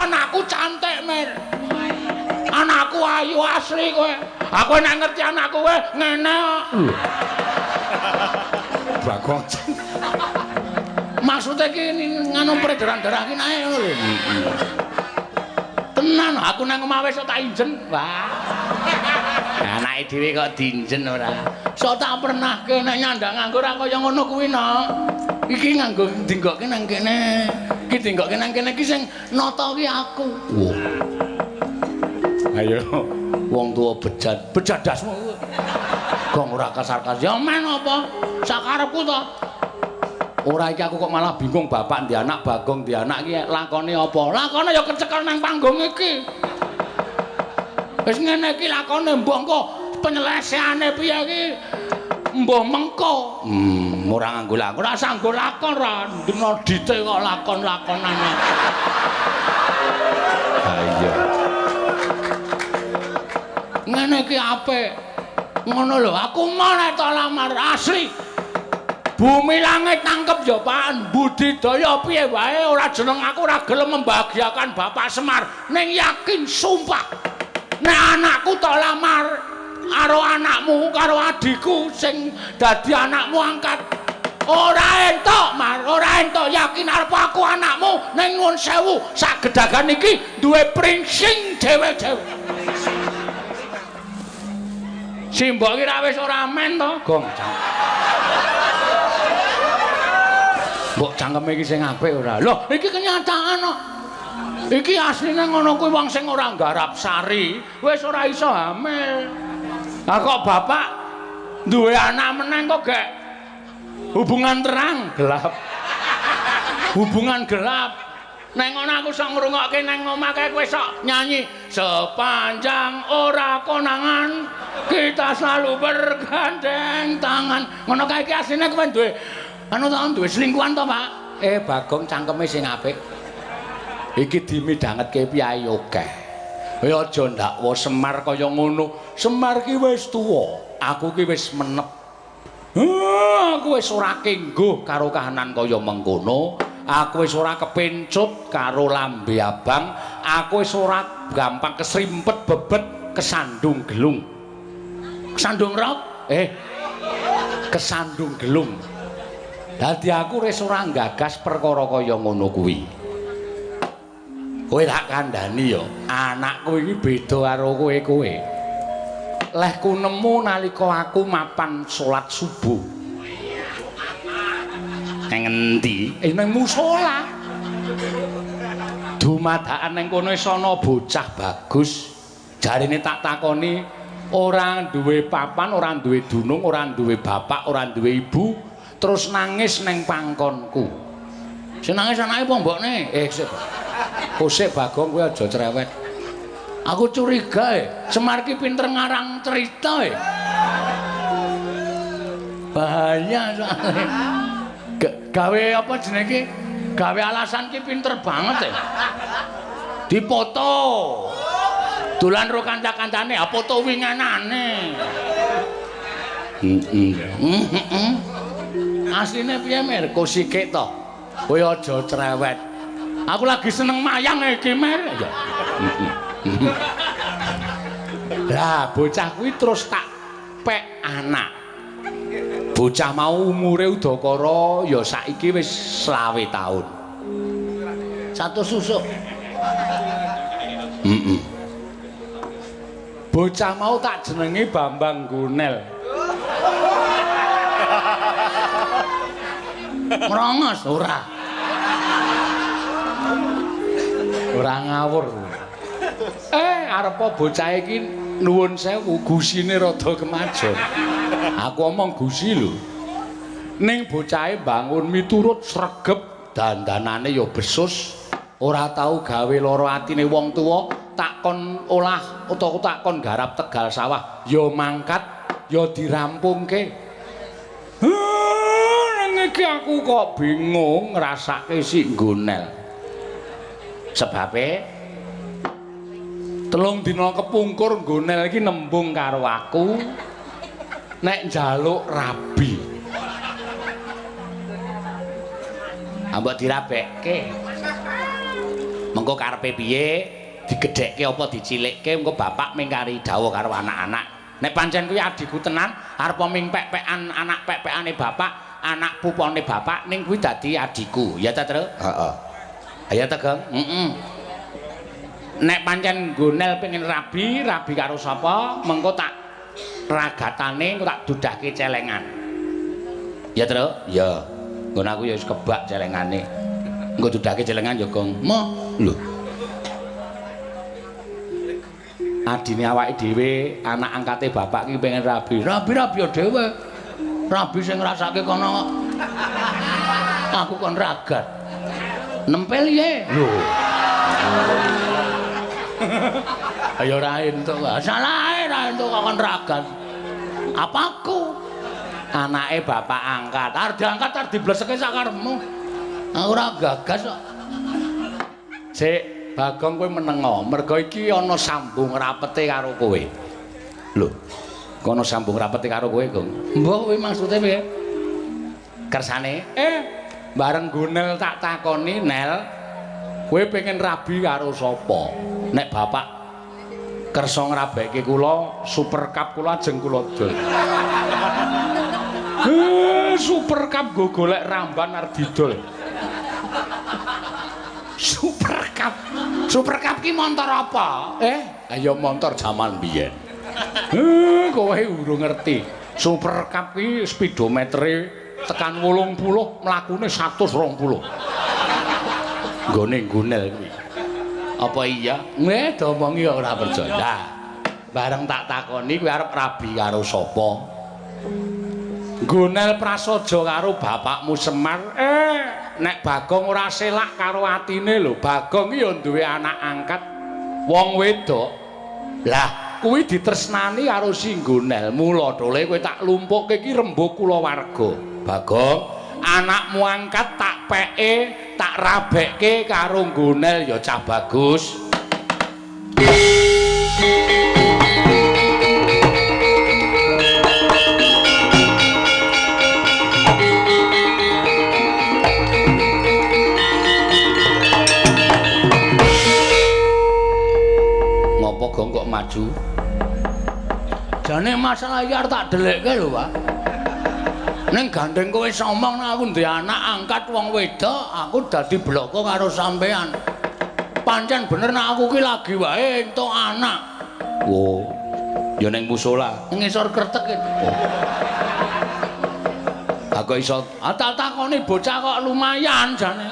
Anakku cantik, Mir. Anakku ayu asli kowe. Aku nek ngerti anakku kowe ngene kok. Bagong. Maksudnya iki nganu peredaran darah ki naik ngono lho. Tenan aku nang omah wis tak injen. Wah. Anake dhewe kok dinjen ora. Sok tak pernahke nek nyandang nganggo ora kaya ngono kuwi no. Iki nganggo dinggokke nang kene. Iki dinggokke nang kene iki sing nata ki aku. Wah. Ayo wong tuwa bejat, bejat dasmu. Gong ora kasar-kasar. Ya men apa? Sakarepku to. Ora iki aku kok malah bingung bapak ndek anak Bagong ndek anak iki lakone apa? Lakone ya kecekel nang panggung iki. Wis ngene iki lakone mbah engko penyelesaiane piye iki? Mbah mengko. Ora nganggo lakon, ora sanggo lakon ra ndena dite kok lakon-lakonan. Ha iya. Ngene iki apik. Ngono lho, aku mau nek tak lamar asli. Bumi langit tangkep ya Pak, budidaya piye wae ora jeneng aku ora gelem membahagiakan Bapak Semar. Ning yakin sumpah nek anakku tak lamar karo anakmu karo adhiku sing dadi anakmu angkat ora entuk Mar, ora entuk yakin arep aku anakmu ning nuwun sewu sak gedagan iki duwe pringsing dhewe-dhewe. Simbok iki ra wis ora men to, Gong. Mbok cangkeme iki sing apik ora? Lho, iki kenyataan kok. Iki asline ngono kuwi wong sing ora nggarap sari, wis ora iso hamil. Lah kok bapak duwe anak meneng kok gek hubungan terang gelap. Hubungan gelap. Neng ngono aku sok ngrungokke neng omah kae kowe sok nyanyi sepanjang ora konangan kita selalu bergandeng tangan. Ngono kae iki asline kowe duwe anu ta duwe selingkuhan to, Pak? Bagong cangkeme sing apik. Iki dimidhangetke piyai akeh. Kowe aja ndakwa Semar kaya ngono. Semar ki wis tuwa, aku ki wis menep. Aku wis ora kengguh karo kahanan kaya mengkono. Aku wis ora kepencut karo lambe abang, aku wis ora gampang kesrimpet bebet kesandung gelung. Kesandung rok? Kesandung gelung. Dadi aku wis ora nggagas perkara kaya ngono kuwi. Kowe tak kandhani ya, anakku iki beda karo kowe-kowe. Lehku nemu nalika aku mapan salat subuh. Nang endi? Nang musala. Dumadakan nang kono wis ana bocah bagus. Jarine tak takoni ora duwe papan, ora duwe dunung, ora duwe bapak, ora duwe ibu, terus nangis nang pangkonku. Sing nangis anake apa mbokne? Sik. Kosek Bagong kowe aja cerewet. Aku curiga Semar ki pinter ngarang cerita. Bahaya soalnya. Gawe apa jenenge iki? Gawe alasan ki pinter banget. Dipoto. Dolan ro kanca-kancane, ha foto winganane. Heeh. Asline piye Mir? Kosike to. Kowe aja cerewet. Aku lagi seneng mayang iki Mir. Ya. Lah bocah kuwi terus tak pek anak. Bocah mau umure udakara ya saiki wis 25 taun. Satu susuk. Heeh. Bocah mau tak jenenge Bambang Gunel. Merongos ora. Ora ngawur. Arepa bocah iki nuwun sewu gusine rada kemajon. Aku omong gusi lho. Ning bocahe bangun miturut sregep dandanane ya besus, ora tau gawe lara atine wong tuwa, takon olah utawa takon garap tegal sawah ya mangkat ya dirampungke. Ning iki aku kok bingung ngrasake si Gonel. Sebabe 3 dina kepungkur Gonel iki nembung karo aku nek njaluk rabi. Ambok dirabekke. Mengko karepe piye? Digedhekke apa dicilikke engko bapak mingkari dawuh karo anak-anak. Nek pancen kuwi adhiku tenan, arep ming pek-pekan anak pek-pekane bapak, anak pupone bapak ning kuwi dadi adhiku. Ya ta, Tru? Heeh. Ya ta, Gong? Heeh. Nek pancen Gonel pengen rabi, rabi karo sapa? Mengko tak ragatane engko tak dudahke celengan. Ya, Tru? Ya. Nggon aku ya wis kebak celengane. Engko dudahke celengan ya, Gong. Moh. Lho. Adine awake dhewe, anak angkate bapak ki pengen rabi. Rabi-rabi ya dhewe. Rabi sing ngrasake kono kok. Aku kon ragat. Nempel ye. Lho. Ayo ora entuk. Salahe ora entuk kok kon ragat. Apaku? Anake bapak angkat. Arep diangkat arep dibleseke sakarepmu. Aku ora gagas kok. Sik, Bagong kowe menengo, mergo iki ana sambung rapete karo kowe. Lho, kono sambung rapete karo kowe, Gong. Mbah kowe maksude piye? Kersane, bareng Gonel tak takoni, Nel, kowe pengen rabi karo sapa? Nek bapak kersa ngrabekke kula, Super Cup kula ajeng kula dol. Super Cup nggo golek ramban arep didol. Super Cup. Super Cup ki montor apa? Ayo montor jaman biyen. Kowe urung ngerti. Super Cup ki speedometere tekan 80 mlakune 120. Nggone Gonel kuwi. Apa iya? Nggih, diomongi ora percaya. Nah, bareng tak takoni kowe arep rabi karo sapa? Gonel prasaja karo bapakmu Semar. Nek Bagong ora selak karo atine lho. Bagong ki ya duwe anak angkat wong wedok. Lah, kuwi ditresnani karo si Gonel. Mula dole kowe tak lumpukke ki rembug kulawarga. Bagong, anakmu angkat tak peke, tak rabekke karo Gonel ya cah bagus. Ngopo Gong kok maju? Jane masalah iki arep tak dhelekke lho, Pak. Ning gandeng kowe wis omong nek aku duwe anak angkat wong wedok, aku dadi bloko karo sampean. Pancen bener nek aku ki lagi wae entuk anak. Wo. Ya ning musala, ngisor kretek. Oh. Aku iso tak takoni bocah kok lumayan jane.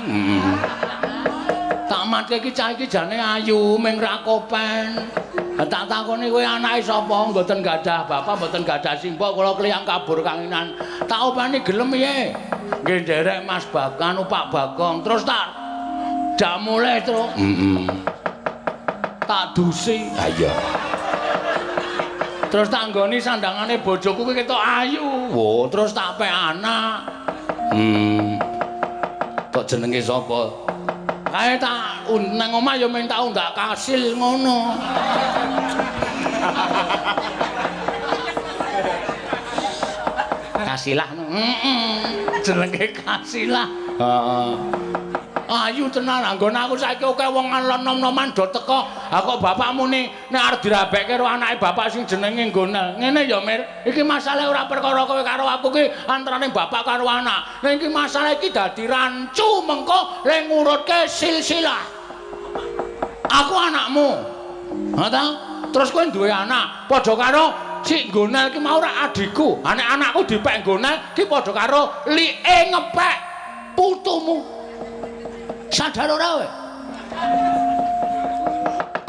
Tak matke iki cah iki jane ayu ming ra kopen. Tak takoni kowe anake sapa? Mboten gadah bapak, mboten gadah simbok, kula kliyang kabur kanginan. Tak openi gelem piye? Nggih nderek Mas Bagan, Pak Bagong. Terus tak jak mulih, Truk. Heeh. Tak dusi. Ha iya. Terus tak nggoni sandangane bojoku kuwi ketok ayu. Wo, terus tak pek anak. Kok jenenge sapa? Kae tak nang omah ya mung tak undak kasil ngono. Kasilah. Heeh. Jenenge Kasilah. Heeh. Ayu tenan anggon aku saiki akeh wong nom-noman do teko. Ha kok bapakmu ni nek arep dirabekke karo anake bapak sing jenenge Gonel. Ngene ya, Mir. Iki masalah ora perkara kowe karo aku ki antarane bapak karo anak. Ning iki masalah iki dadi rancu mengko le ngurutke silsilah. Aku anakmu. Ha ta? Terus kowe duwe anak, padha karo si Gonel ki mau ora adhiku. Ha nek anakku dipek Gonel ki padha karo like ngepek putumu. Sadar ora kowe?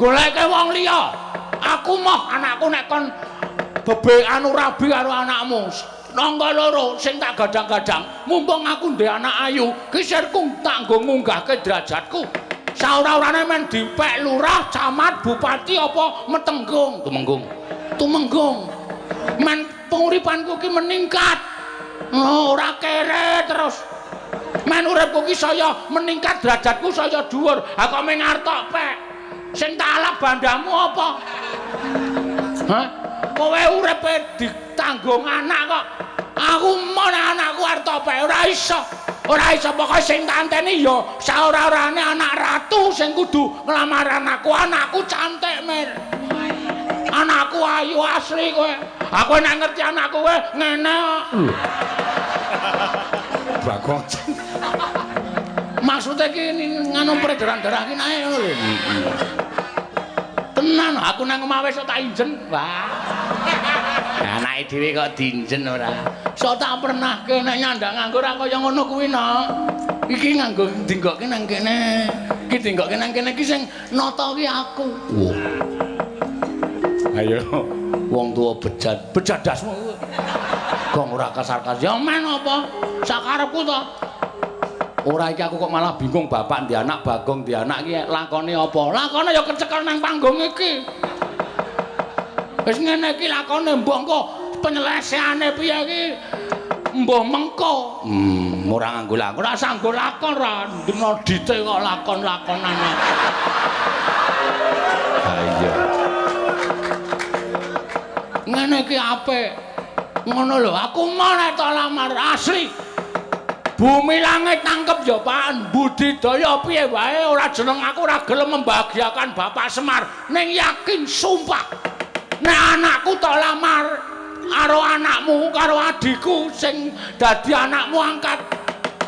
Goleke wong liya. Aku moh anakku nek kon bebe anu rabi karo anakmu. Nangka loro sing tak gadang-gadang, mumpung aku ndek anak ayu, ki sirku tak nggo ngunggahke derajatku. Saora-orane men dipek lurah, camat, bupati apa metenggung, tumenggung. Tumenggung. Men penguripanku ki meningkat. Oh, ora kere terus. Men uripku ki saya meningkat derajatku saya dhuwur. Ha kok mung artok pek. Sing tak alap bandamu apa? Hah? Kowe uripe ditanggung anak kok. Aku mon anakku arep pek ora iso. Ora iso pokoke sing tak anteni ya saora-orane anak ratu sing kudu nglamar anakku. Anakku cantik, Mir. Anakku ayu asli kowe. Aku nek ngerti anakku kowe ngene kok. Bagong. Maksudnya iki nganu peredaran darah ki naik ngono lho. Tenan aku nang omah wis tak injen. Wah. Anake dhewe kok dinjen ora. Sok tak pernahke nek nyandang nganggo ora kaya ngono kuwi no. Iki nganggo dinggokke nang kene. Iki dinggokke nang kene iki sing nata ki aku. Wah. Ayo wong tuwa bejat, bejat dasmu. Gong ora kasar-kasar. Ya men apa? Sakarepku to. Ora iki aku kok malah bingung bapak ndi anak Bagong ndi anak iki lakone apa? Lakone ya kecekel nang panggung iki. Wis ngene iki lakone mbok engko penyelesaiane piye iki mbah mengko. Ora nganggo lakon, ora sanggo lakon ra ndena dite kok lakon-lakonan. Ha iya. Ngene iki apik. Ngono lho, aku mau nek tak lamar asli. Bumi langit tangkep ya Pak, budidaya piye wae ora jeneng aku ora gelem membahagiakan Bapak Semar. Ning yakin sumpah nek anakku tak lamar karo anakmu karo adhiku sing dadi anakmu angkat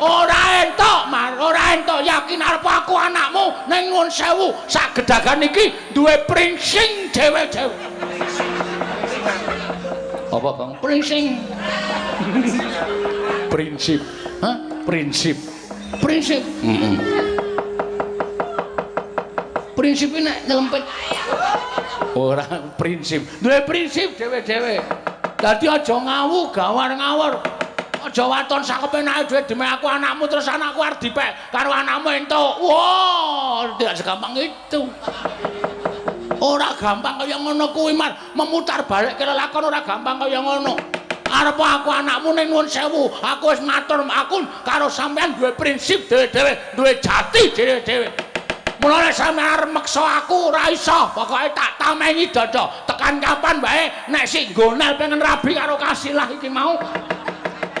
ora entuk Mar, ora entuk yakin arep aku anakmu ning nuwun sewu sak gedagan iki duwe pringsing dhewe-dhewe. Apa Bang? Pringsing. Prinsip. Hah? Prinsip. Prinsip. Prinsip ini nek nyelempet. Ora prinsip. Duwe prinsip dhewe-dhewe. Dadi aja ngawu gawar ngawur. Aja waton sakepenake dhewe demi aku anakmu terus anakku arep dipek karo anakmu entuk. Wah, tidak segampang itu. Ora gampang kaya ngono kuwi Mar, memutar balik ke lelakon ora gampang kaya ngono. Arep aku anakmu ning nuwun sewu, aku wis matur aku karo sampean duwe prinsip dhewe-dhewe, duwe jati dhewe-dhewe. Mulane sampean arep meksa aku ora iso, pokoke tak tamengi dada. Tekan kapan wae nek sik nggonel pengen rabi karo Kasilah iki mau.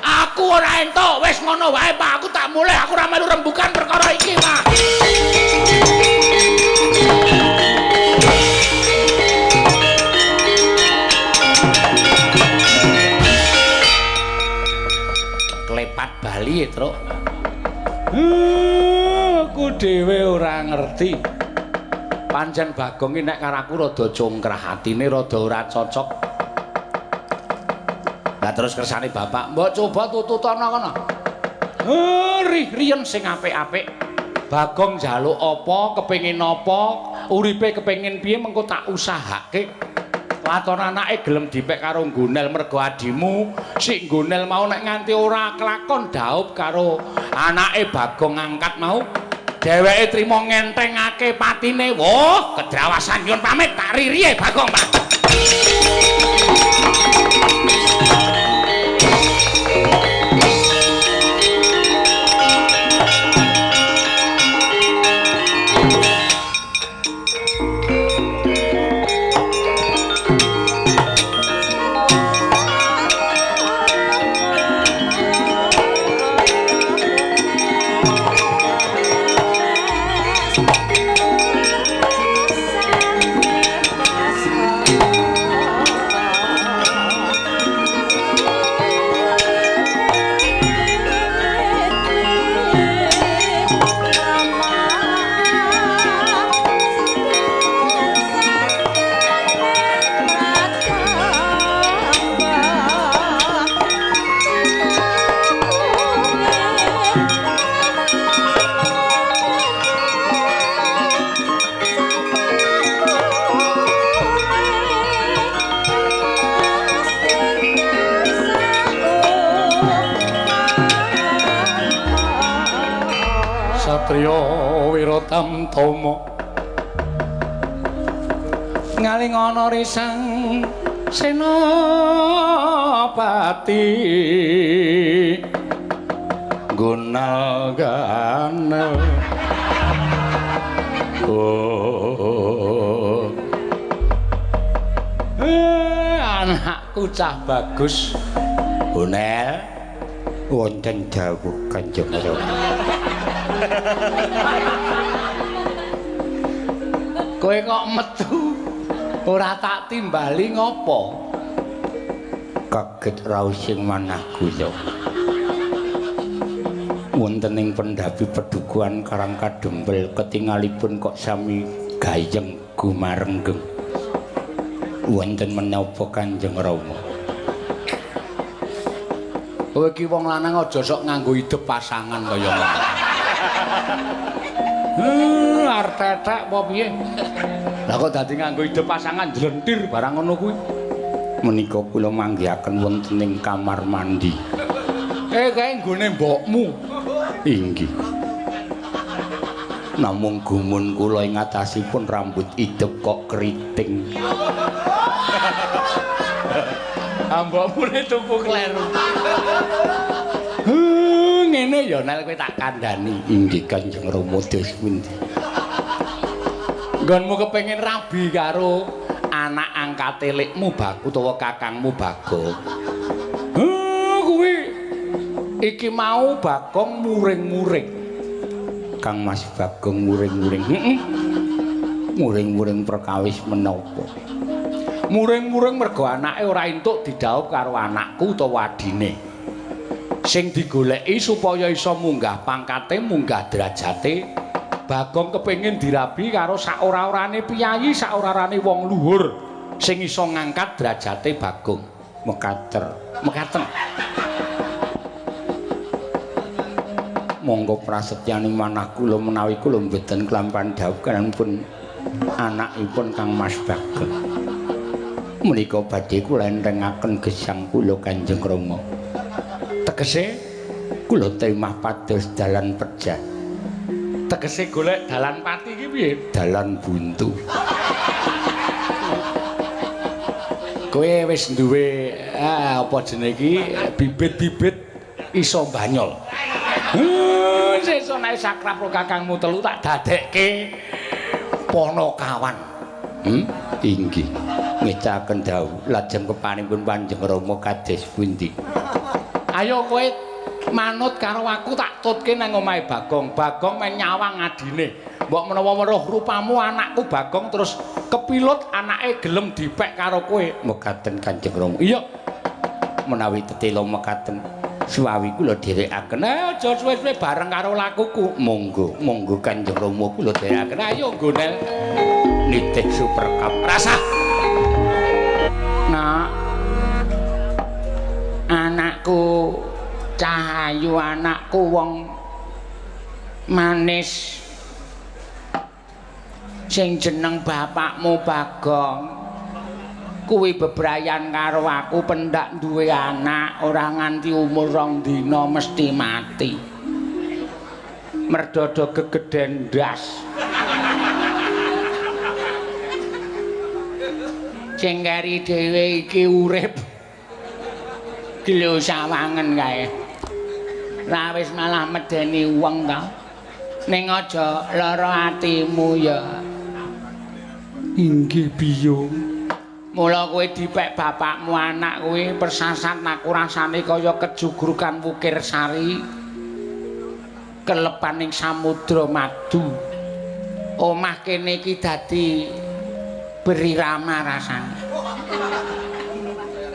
Aku ora entuk, wis ngono wae Pak, aku tak mulih, aku ora melu rembukan perkara iki, Pak. Klepat bali, Truk. Aku dhewe ora ngerti. Pancen Bagong iki nek karo aku rada congkrah atine, rada ora cocok. Lah terus kersane bapak, mbok coba tututono kono. Rih riyen sing apik-apik. Bagong njaluk apa, kepengin apa, uripe kepengin piye mengko tak usahake. Waton anake gelem dipek karo nggonel mergo adimu, sik nggonel mau nek nganti ora kelakon daup karo anake Bagong angkat mau. Dheweke trimo ngentengake patine. Wah, kedrawasan nyun pamit tak ririye Bagong, Pak. Satriya Wiratamtama ngalingana risang senapati gunal ganel. Oh. Anakku cah bagus. Gonel. Wonten dawuh Kanjeng Rama. Kowe kok metu ora tak timbali ngopo? Kaget raos sing manah kula. Wonten ing pendhapi pedukuhan Karang Kadempel ketingalipun kok sami gayeng gumarenggeng. Wonten menapa Kanjeng Rama? Kowe iki wong lanang aja sok nganggo idep pasangan kaya ngono. Arep tetek apa piye? Lah kok dadi nganggo idep pasangan jlentir barang ngono kuwi. Menika kula manggihaken wonten ing kamar mandi. Kae nggone mbokmu. Inggih. Namung gumun kula ing atasipun rambut idep kok keriting. Mbokmu ne tuku kleru. Ngene ya Nel kowe tak kandhani. Inggih Kanjeng Rama dos pundi? Nggonmu kepengin rabi karo anak angkate lekmu bak utawa kakangmu Bagong. Kuwi iki mau Bagong muring-muring. Kang Mas Bagong muring-muring. Heeh. Muring-muring perkawis menapa? Muring-muring mergo anake ora entuk didhaup karo anakku utawa adine. Sing digoleki supaya iso munggah pangkate, munggah derajate, Bagong kepengin dirabi karo sak ora-orane piyayi, sak ora-orane wong luhur sing iso ngangkat derajate Bagong. Mekater, mekaten. Monggo prasetyane manah kula menawi kula mboten klampan dhawuh pun anakipun Kang Mas Bagong. Menika badhe kula enthengaken gesang kula Kanjeng Rama. Tegese kula trimah pados dalan pejah. Tegese golek dalan pati iki piye? Dalan buntu. Kowe wis duwe apa jenenge iki bibit-bibit iso banyol. Sesuk nek sakrab karo kakangmu telu tak dadekke ponokawan. Inggih. Ngecaken dawuh lajeng kepanipun Kanjeng Rama kados pundi? Ayo kowe manut karo aku tak tutke nang omahe Bagong. Bagong men nyawang adine. Mbok menawa weruh rupamu anakku Bagong terus kepilut anake gelem dipek karo kowe. Mekaten Kanjeng Rama. Iya. Menawi tetela mekaten suwawi kula dherekaken. Aja suwe-suwe bareng karo lakuku. Monggo, monggo Kanjeng Rama kula dherekaken. Ayo nggonel nitih superkap rasa. Nak, anakku Cahayu, anakku wong manis sing jeneng bapakmu Bagong kuwi bebrayan karo aku pendak duwe anak ora nganti umur 2 dina mesti mati merdodo gegeden ndas sing keri dhewe iki urip gelo sawangen kae. Lah wis malah medeni wong ta. Ning aja lara atimu ya. Inggih biyung. Mula kowe dipek bapakmu anak kowe persasat aku rasane kaya kejugrukan wukir sari kelepan ing samudra madu. Omah kene iki dadi berirama rasane.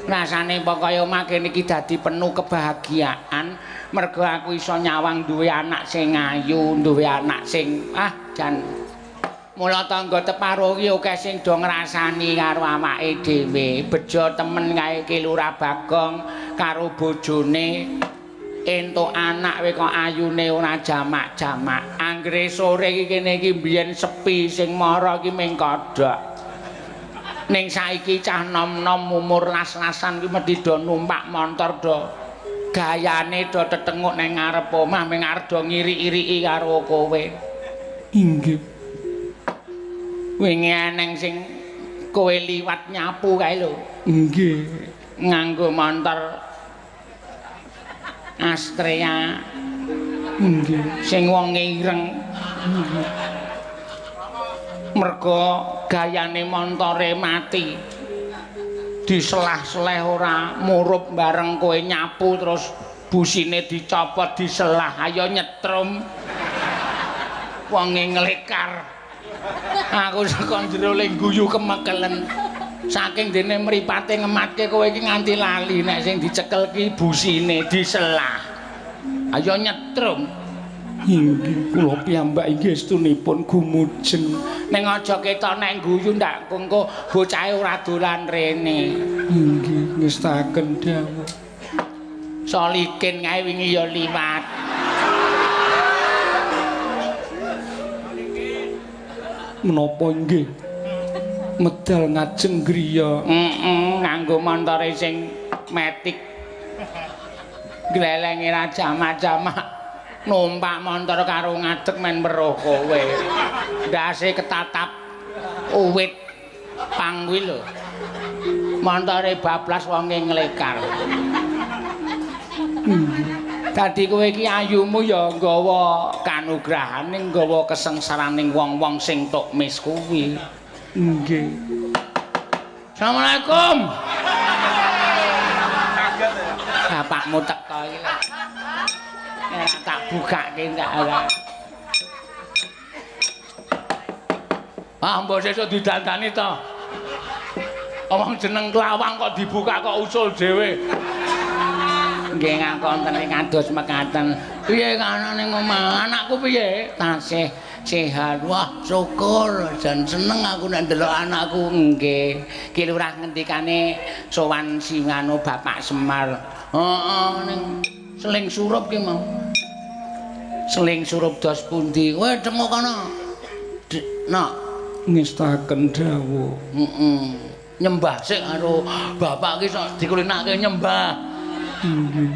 Rasane pokoke omah kene iki dadi penuh kebahagiaan mergo aku iso nyawang duwe anak sing ayu, duwe anak sing jan. Mula tangga teparo iki akeh sing do ngrasani karo awake dhewe. Bejo temen kae iki Lurah Bagong karo bojone entuk anak kowe kok ayune ora jamak-jamak. Anggere sore iki kene iki mbiyen sepi sing mara iki ming kodhok. Ning saiki cah nom-nom umur las-lasan ki mesti do numpak montor do gayane do tetenguk nang ngarep omah ming arep do ngiri-iriki karo kowe. Inggih. Wingi eneng sing kowe liwat nyapu kae lho. Inggih. Nganggo montor Astrea. Inggih. Sing wonge ireng. Inggih. Mergo gayane montore mati. Diselah-seleh ora murup bareng kowe nyapu terus Busine dicopot diselah ayo nyetrum. Wonge nglekar. Aku saka jero le guyu kemekelen. Saking dene mripate ngematke kowe iki nganti lali nek sing dicekel ki busine diselah. Ayo nyetrum. Inggih kula piyambak inggih estunipun gumujeng. Ning aja ketok nek guyu ndak engko bocahe ora dolan rene. Inggih ngestaken dawuh. Solikin kae wingi ya liwat. Menapa inggih medal ngajeng griya? Heeh, nganggo montore sing metik. Glelenge ra jamak-jamak numpak montor karo ngadeg men weruh kowe. Ndase ketatap uwit pang kuwi lho. Montore bablas wonge nglekar. Dadi kowe iki ayumu ya nggawa kanugrahane, nggawa kesengsaraning wong-wong sing tok mis kuwi. Nggih. Assalamualaikum. Bapakmu teko iki. Ora tak bukake ndak ora. Ah, mbok sesuk didandani to. Wong jeneng klawang kok dibuka kok usul dhewe. Nggih ngakonten kados mekaten. Piye kanane omah? Anakku piye? Tasih sehat. Wah, syukur. Jan seneng aku nek ndelok anakku. Nggih. Ki lurah ngendikane sowan singano Bapak Semar. Heeh, ning seling surup ki mau. Seling surup dos pundi? Kowe temu kono. Nok ngestaken dawuh. Heeh. Nyembah sik karo bapak ki sok dikulinake nyembah. Inggih,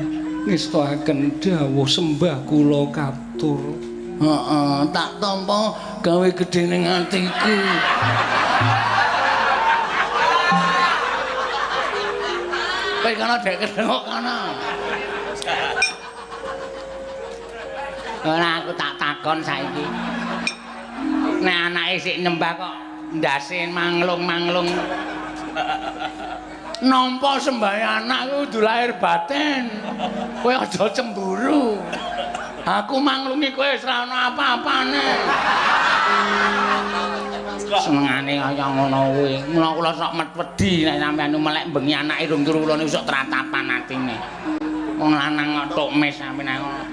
ngestaken dawuh sembah kula katur. Heeh, tak tampa gawe gedhe ning atiku. Kowe kono dek kedengok kono. Ora aku tak takon saiki. Nek anake sik nyembah kok ndase manglung-manglung. Nampa sembah anak kuwi kudu lahir batin. Kowe aja cemburu. Aku manglungi kowe wis ora ana apa-apane. Senengane kaya ngono kuwi. Mula kula sok wedi nek sampeyan melek bengi anake rung turu kula niku sok tratapan atine. Wong lanang kok tok mes sampeyan ngono.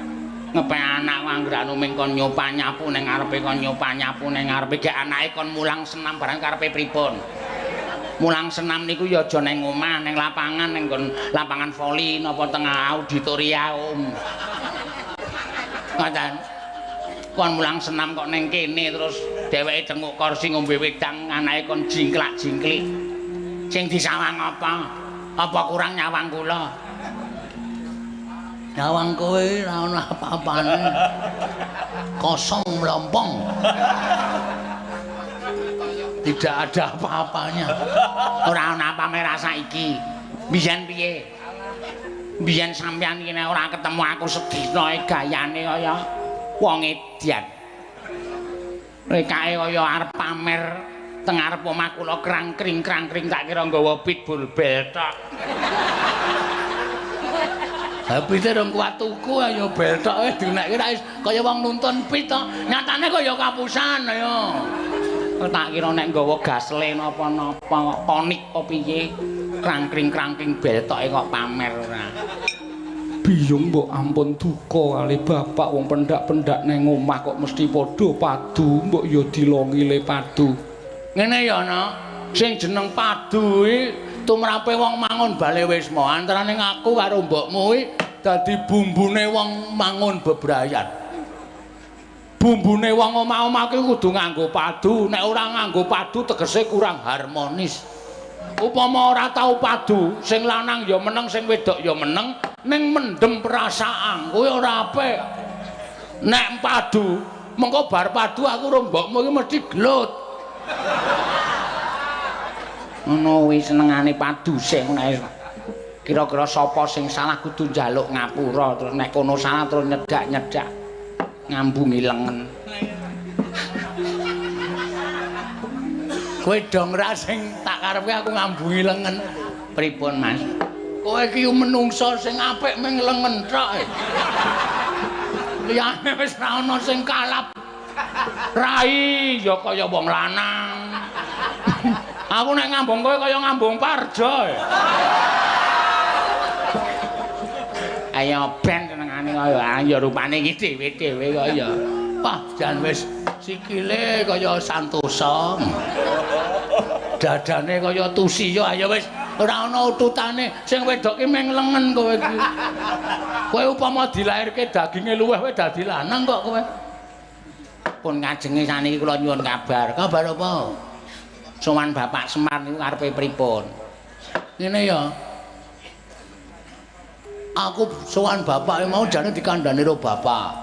Ngepek anak anggere anu ming kon nyopa nyapu ning ngarepe kon nyopa nyapu ning ngarepe gek anake kon mulang senam barang karepe pripun. Mulang senam niku ya aja ning omah, ning lapangan, ning nggon lapangan voli napa tengah auditorium. Ngoten. Kon mulang senam kok ning kene terus dheweke cenguk kursi ngombe wedang anake kon jingklak-jingklik. Sing disawang apa? Apa kurang nyawang kula? Nyawang kowe ora ono apa-apane. Kosong mlompong. Tidak ada apa-apanya. Ora ana apa merasa iki. Biyen piye? Biyen sampeyan iki nek ora ketemu aku sedina gayane kaya wong edian. Rekake kaya arep pamer teng arep omah kula krangkring-krangkring tak kira nggawa pitbull bel tok. Ha pite rong kuat tuku ayo bel tok wis dinekke kaya wong nuntun pit to. Nyatane kaya kapusan ayo. Tak kira nek nggawa gasle napa-napa tonik apa piye krangkring-krangkring beltoke kok pamer ora. Biyung mbok ampun duka kali bapak wong pendak-pendak nang omah kok mesti padha padu mbok ya dilongi le padu. Ngene ya Nak, sing jeneng padu kuwi tumrape wong mangun bale wisma antarane aku karo mbokmu kuwi dadi bumbune wong mangun bebrayan. Bumbune wong omah-omah kuwi kudu nganggo padu, nek ora nganggo padu tegese kurang harmonis. Upama ora tau padu, sing lanang ya meneng, sing wedok ya meneng, ning mendem perasaan kuwi ora apik. Nek padu, mengko bar padu aku karo mbokmu iki mesti gelut. Ngono kuwi senengane padu sing nek kira-kira sapa sing salah kudu njaluk ngapura, terus nek kono salah terus nyedak-nyedak. Ngambungi lengen. Kowe dong ra sing tak karepke aku ngambungi lengen. Pripun, Mas? Kowe iki menungsa sing apik ming lengen tok. Liyane wis ora ana sing kalap. Rai ya kaya wong lanang. Aku nek ngambung kowe kaya ngambung Parjo. Ayo ben senengane kaya ya rupane iki dhewe-dhewe kaya. Wah, jan wis sikile kaya Santosa. Dadane kaya Tusiya, ayo wis ora ana ututane. Sing wedok ki mung lengen kowe iki. Kowe upama dilairke daginge luweh kowe dadi lanang kok kowe. Pun kajenge saniki kula nyuwun kabar. Kabar apa? Sowan Bapak Semar niku karepe pripun? Ngene ya. Aku sowan bapak mau jane dikandhani karo bapak.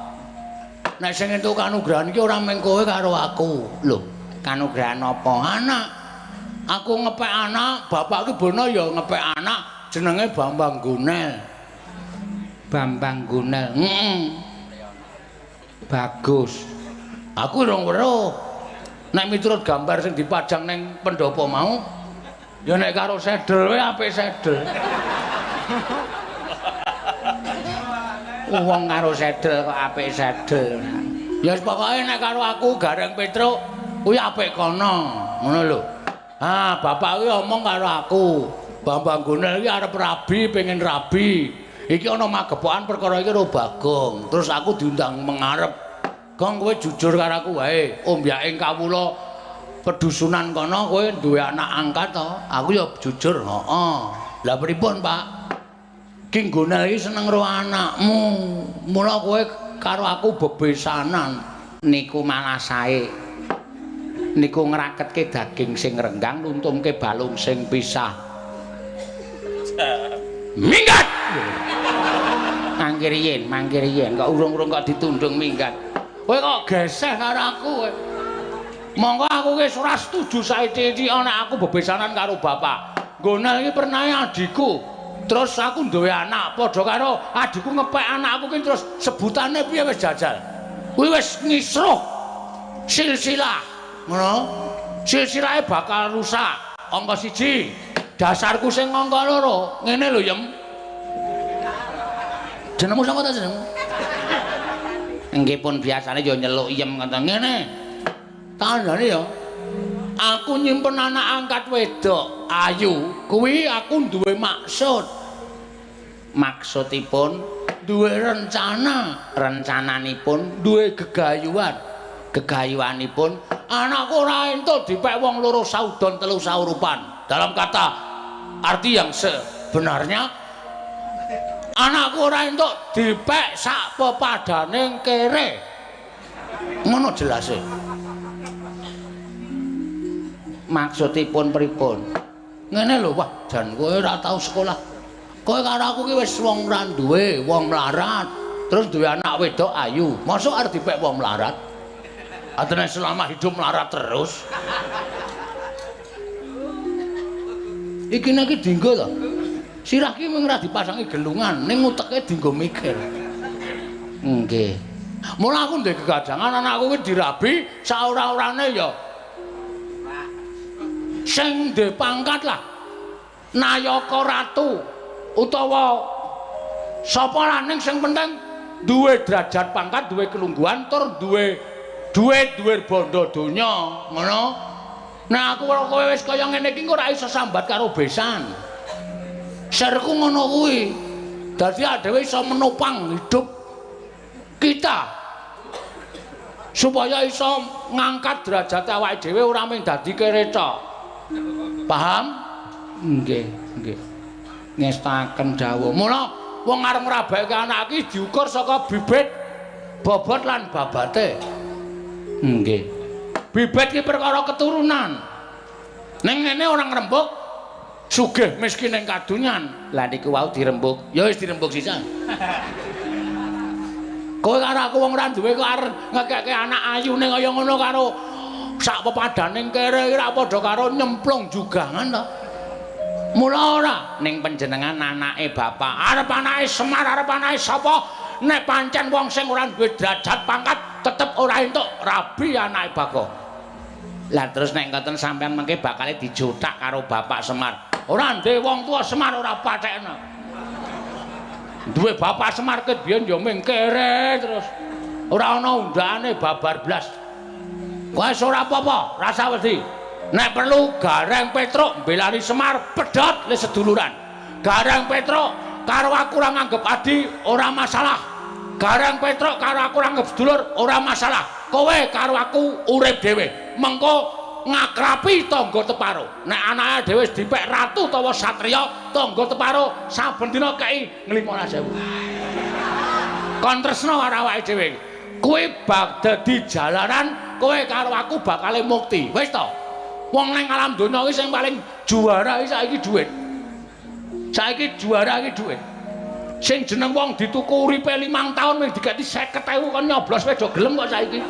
Nek sing entuk kanugrahan iki ora mung kowe karo aku. Lho, kanugrahan apa? Anak. Aku ngepek anak, bapak ki bono ya ngepek anak jenenge Bambang Gunel. Bambang Gunel. Heeh. Bagus. Aku rong weruh. Nek miturut gambar sing dipajang ning pendopo mau, ya nek karo sedel wae apik sedel. Wong karo sedel kok apik sedel. Ya wis pokoke nek karo aku Gareng Petruk kuwi apik kono, ngono lho. Ah, bapak kuwi omong karo aku, Bambang Gunel iki arep rabi, pengen rabi. Iki ana magepokan perkara iki karo Bagong. Terus aku diundang mengarep. Gong, kowe jujur karo aku wae. Ombyaking kawula pedusunan kono kowe duwe anak angkat to? Aku ya jujur, heeh. Lah pripun, Pak? Ki Gunel iki seneng karo anakmu. Mula kowe karo aku bebesanan. Niku malah sae. Niku ngraketke daging sing renggang, nuntumke balung sing pisah. Minggat. Mangkir yen, mangkir yen, kok urung-urung kok ditundung minggat. Kowe kok geseh karo aku kowe. Monggo aku wis ora setuju saiki-iki nek aku bebesanan karo bapak. Gunel iki pernahe adhiku. Terus aku duwe anak padha karo adhiku ngepek anakku ki terus sebutane piye wis jajal. Kuwi wis ngisruh silsilah. Ngono. Silsilahe bakal rusak. Angka 1, dasarku sing angka 2. Ngene lho, Yem. Jenengmu sapa ta jenengmu? Nggih pun biasane ya nyeluk Yem ngoten. Ngene. Tandane ya. Aku nyimpen anak angkat wedok ayu, kuwi aku duwe maksud. Maksudipun duwe rencana, rencananipun duwe gegayuhan, gegayuhanipun anakku ora entuk dipek wong loro saudon telu saurupan. Dalam kata arti yang sebenarnya, anakku ora entuk dipek sak pepadane kere. Ngono jelase. Maksudipun pripun? Ngene lho, wah jan kowe ora tau sekolah. Kowe karo aku ki wis wong ora duwe, wong melarat. Terus duwe anak wedok ayu. Mosok arep dipek wong melarat? Atene selama hidup melarat terus. Iki nek dinggo to. Sirah ki mung ora dipasangi gelungan, ning uteke dinggo mikir. Nggih. Mula aku ndek gegajangan anakku ki dirabi saora-orane ya. Sing ndek pangkat lah. Nayaka ratu utawa sapa laning sing penting duwe derajat pangkat, duwe kelungguhan tur duwe duit, duwe bondo donya, ngono. Nek aku kowe wis kaya ngene iki ora iso sambat karo besan. Serku ngono kuwi. Dadi dhewe iso menopang hidup kita supaya iso ngangkat derajat awake dhewe ora mung dadi kere tok. Paham? Nggih, nggih. Ngestaken dawuh. Mula wong arep ngrabake anak iki diukur saka bibit, bobot lan babate. Nggih. Bibit ki perkara keturunan. Ning ngene ora ngrembug sugih miskin ing kadunyan. Lah niku wau dirembug. Ya wis dirembug sisan. Kowe karo aku wong ora duwe kok arep ngekekke anak ayune kaya ngono karo sak pepadaning kere iki ra padha karo nyemplung jugangan to. Mula ora ning panjenengan anake bapak, arep anake Semar, arep anake sapa, nek pancen wong sing ora duwe derajat pangkat tetep ora entuk rabi anake Bagong. Lah terus nek ngoten sampean mengke bakale dijothak karo Bapak Semar. Ora ndek wong tuwa Semar ora pathekno. Duwe bapak Semar ket biyen ya ming kere terus. Ora ana undane babar blas. Wes ora apa-apa, rasa wedi. Nek perlu Gareng Petruk mbelani Semar pedhot le seduluran. Gareng Petruk karo aku ora nganggep adi ora masalah. Gareng Petruk karo aku ora nganggep sedulur ora masalah. Kowe karo aku urip dhewe. Mengko ngakrapi tangga teparo. Nek anake dhewe wis dipek ratu utawa satriya, tangga teparo saben dina kei 15.000. Kon tresna karo awake dhewe. Kuwi bak dadi jalaran kowe karo aku bakale mukti. Wis to. Wong nang alam donya iki sing paling juara iki saiki dhuwit. Saiki juara iki dhuwit. Sing jeneng wong dituku uripe 5 taun mung diketi 50.000 kon nyoblos wis do gelem kok saiki.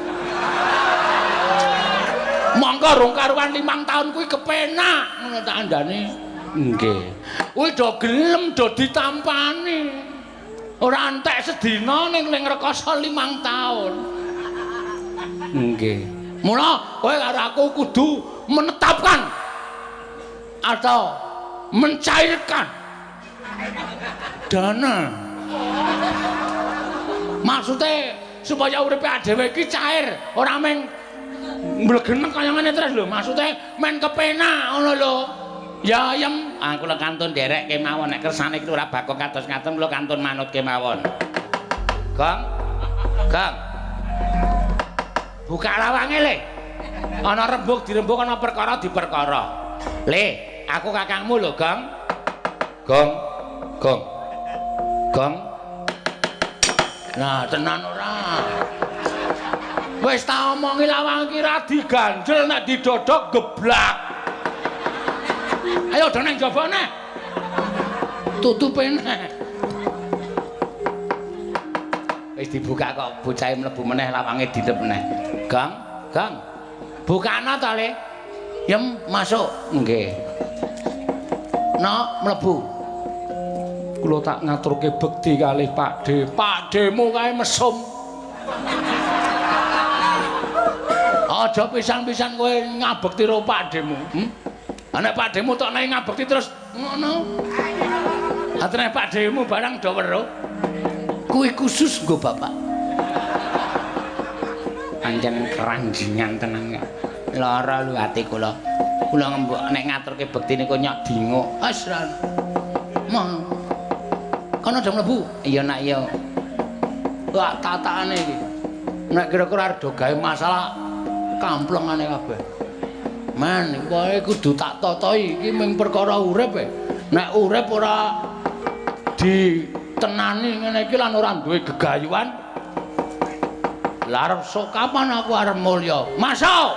Monggo rong karuan 5 taun kuwi kepenak ngono tak andane. Nggih. Kuwi do gelem do ditampani. Ora entek sedina ning rekoso 5 taun. Nggih. Mula kowe karo aku kudu menetapkan atau mencairkan dana. Maksudnya supaya uripe dhewe iki cair, ora mung mblegenek kaya ngene terus lho. Maksude men kepenak ngono lho. Ya yem, ah kula kantun nderek kemawon nek kersane iki ora bakok kados ngaten kula kantun manut kemawon. Gong. Gong. Buka lawange le. Ana rembug dirembug, ana perkara diperkara. Le, aku kakangmu lho, Gong. Gong. Gong. Gong. Nah, tenan ora. Wis tak omongi lawang iki ra diganjel nek didodok geblak. Ayo do nang jaba neh. Tutupe neh. Wis dibuka kok bocahe mlebu meneh lawange didep meneh. Gang, gang. Bukana ta, Le? Yem masuk. Nggih. Nok mlebu. Kula tak ngaturke bekti kalih Pakde. Pakdemu kae mesum. Aja pisan-pisan kowe ngabekti karo pakdemu. Nek pakdemu tok nek ngabekti terus ngono. Atene pakdemu barang do weruh. Kuwi khusus nggo bapak. Pancen keranjingan tenan kok. Lara lho ati kula. Kula ngembok nek ngaturke bekti niku nyok dinguk. Asran. Ma. Kono do mlebu. Iya nak iya. Wah tatakane iki. Nek kira-kira arep do gawe masalah kamplengane kabeh. Men, kowe kudu tak totoi iki mung perkara urip e. Nek urip ora ditenani ngene iki lan ora duwe gegayuhan. Lah arep sok kapan aku arep mulya? Masuk.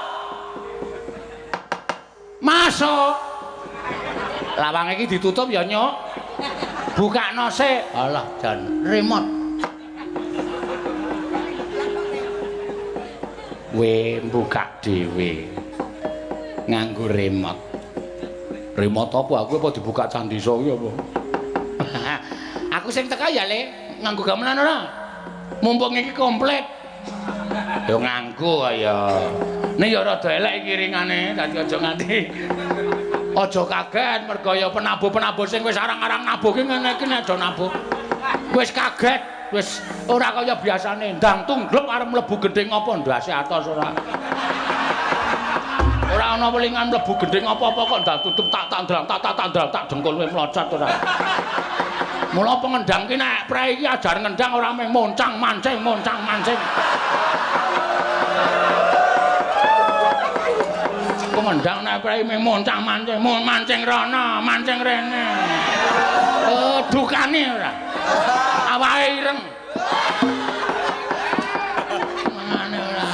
Masuk. Lawang iki ditutup ya, Nyuk. Bukakno sik. Alah jan remote. We buka dhewe nganggo remote. Remote apa? Aku apa dibuka candi iso kuwi apa? Aku sing teka ya, Le. Nganggo gamelan ora? Mumpung iki komplit. Ya nganggo ya. Nek ya rada elek iki ringane, dadi aja nganti aja kaget mergo ya penabuh-penabuh sing wis arang-arang nabuh ki ngene iki nek aja nabuh. Wis kaget. Wis ora kaya biasane ndang tungglep arep mlebu gendhing apa ndase atos ora. Ora ana welingan mlebu gendhing apa-apa kok ndang tutup tak tandang tak tak tandang tak dengkul kowe mlocot ora. Mula pengendang ki nek prei iki ajar ngendang ora mung moncang mancing moncang mancing. Pengendang nek prei mung moncang mancing, mancing rono, mancing rene. Oh, dukane ora. Awake ireng. Mangane ora.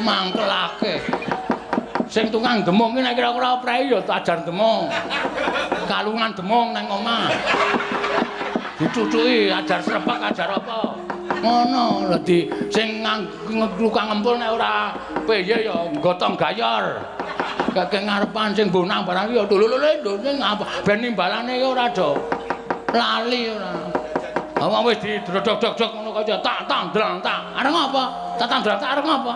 Mangkelake. Sing tukang demung ki nek kira-kira prei ya ajar demung. Kalungan demung nang omah. Dicucuki ajar srepek ajar apa. Ngono lho di sing tukang ngempul nek ora piye ya gotong gayor. Kakek ngarepan sing bonang barang ya lho lho ngapa ben nimbalane ya ora do lali ora. Awak wis didrodok-dok ngono kaya tak tandang tak. Arep ngapa? Tak tandang tak arep ngapa?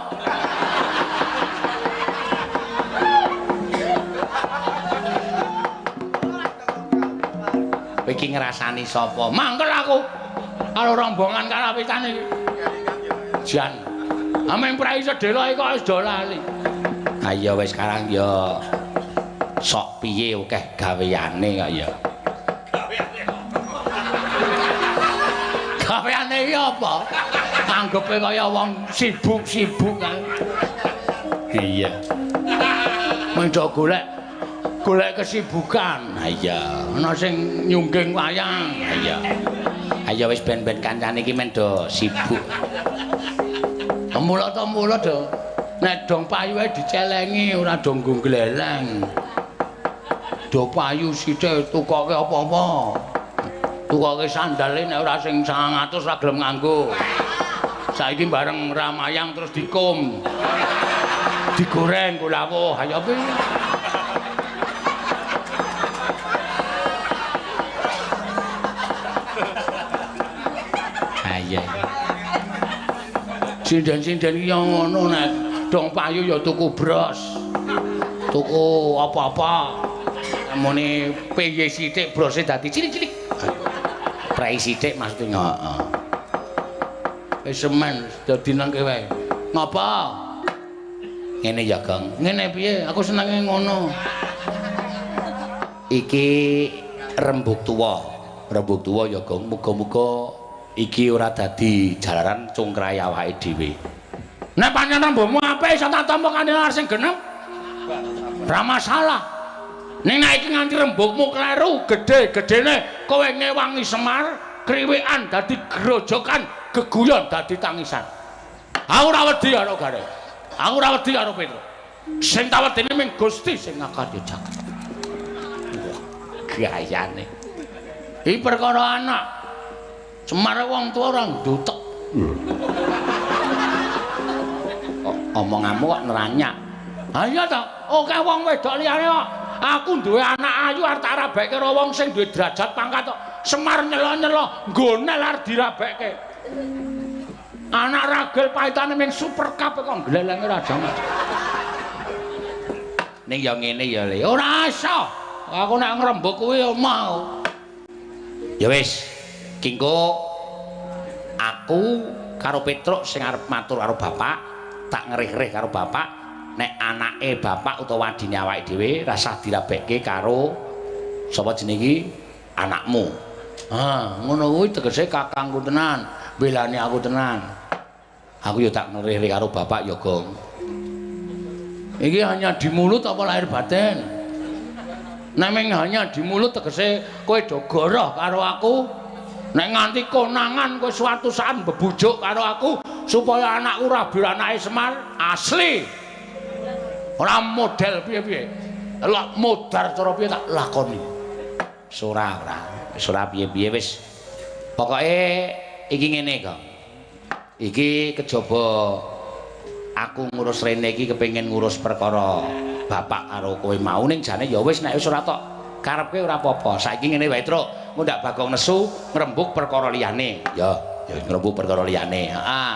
Kowe iki ngrasani sapa? Mangkel aku. Karo rombongan karawitan iki. Jan. Ameng prei sedhela iki kok wis do lali. Ha iya wis sekarang ya sok piye akeh gaweane kok ya. Gaweane iki apa? Anggepe kaya wong sibuk-sibuk kae. Iya. Mendo golek kesibukan. Ha iya, ana sing nyungging wayang. Ha iya. Ayo wis ben-ben kancane iki men do sibuk. Mula to mula do. Nek dong payu ae dicelengi ora do nggo gleleng. Do payu sithik tukoke apa-apa. Tukoke sandale nek ora sing 900 ora gelem nganggo. Saiki bareng ramayang terus dikum. Digoreng nggo lawuh. Ayo piye? Iya. Sinden-sinden iki ya ngono nek dong payu ya tuku bros. Tuku apa-apa. Muni piye sithik brose dadi cilik-cilik. Prei sithik maksude. Heeh. Wis semen dadi nangke wae. Ngapa? Ngene ya, Gong. Ngene piye? Aku senenge ngono. Iki rembug tuwa. Rembug tuwa ya, Gong. Muga-muga iki ora dadi jalaran cungkrahe awake dhewe. Nek pancen rembugmu apik iso tak tampa kanthi sing genep. Ora masalah. Ning nek iki nganti rembugmu kleru, gedhe-gedhene kowe ngewangi Semar, kriwikan dadi grojokan, geguyon dadi tangisan. Aku ora wedi karo Gareng. Aku ora wedi karo Petro. Sing tak wedeni ming Gusti sing ngakarya jagat. Wah, gayane. Iki perkara anak. Semar wong tuwa ora ndutek. Omonganmu kok neranyak. Ha iya ta, akeh wong wedok liyane kok. Aku duwe anak ayu arep tak rabekke karo wong sing duwe derajat pangkat kok. Semar nyelo-nyelo nggonel arep dirabekke. Anak ragil pahitane ming super cup kok glelenge raja mas. Ning ya ngene ya Le. Ora iso. Aku nek ngrembug kuwi ya mau. Ya wis. Kingko aku karo Petruk sing arep matur karo bapak, tak ngerih-rih karo bapak, nek anake bapak utawa adine awake dhewe rasah dirabekke karo sapa jenenge iki anakmu. Ha, ngono kuwi tegese kakangku tenan, belani aku tenan. Aku ya tak ngerih-rih karo bapak ya, Gong. Iki hanya di mulut apa lahir batin? Nek ming hanya di mulut tegese kowe do goroh karo aku. Nek nganti konangan kowe suatu saat bebujuk karo aku supaya anakku rabi anake Semar asli. Ora model piye-piye. Lak modar cara piye tak lakoni. Wis ora ora. Wis ora piye-piye wis. Pokoke iki ngene, Gong. Iki kejaba aku ngurus rene iki kepengin ngurus perkara bapak karo kowe mau ning jane ya wis nek wis ora tok karepke ora apa-apa. Saiki ngene wae, Truk. Ndak Bagong nesu ngrembug perkara liyane. Ya, ya ngrembug perkara liyane. Heeh.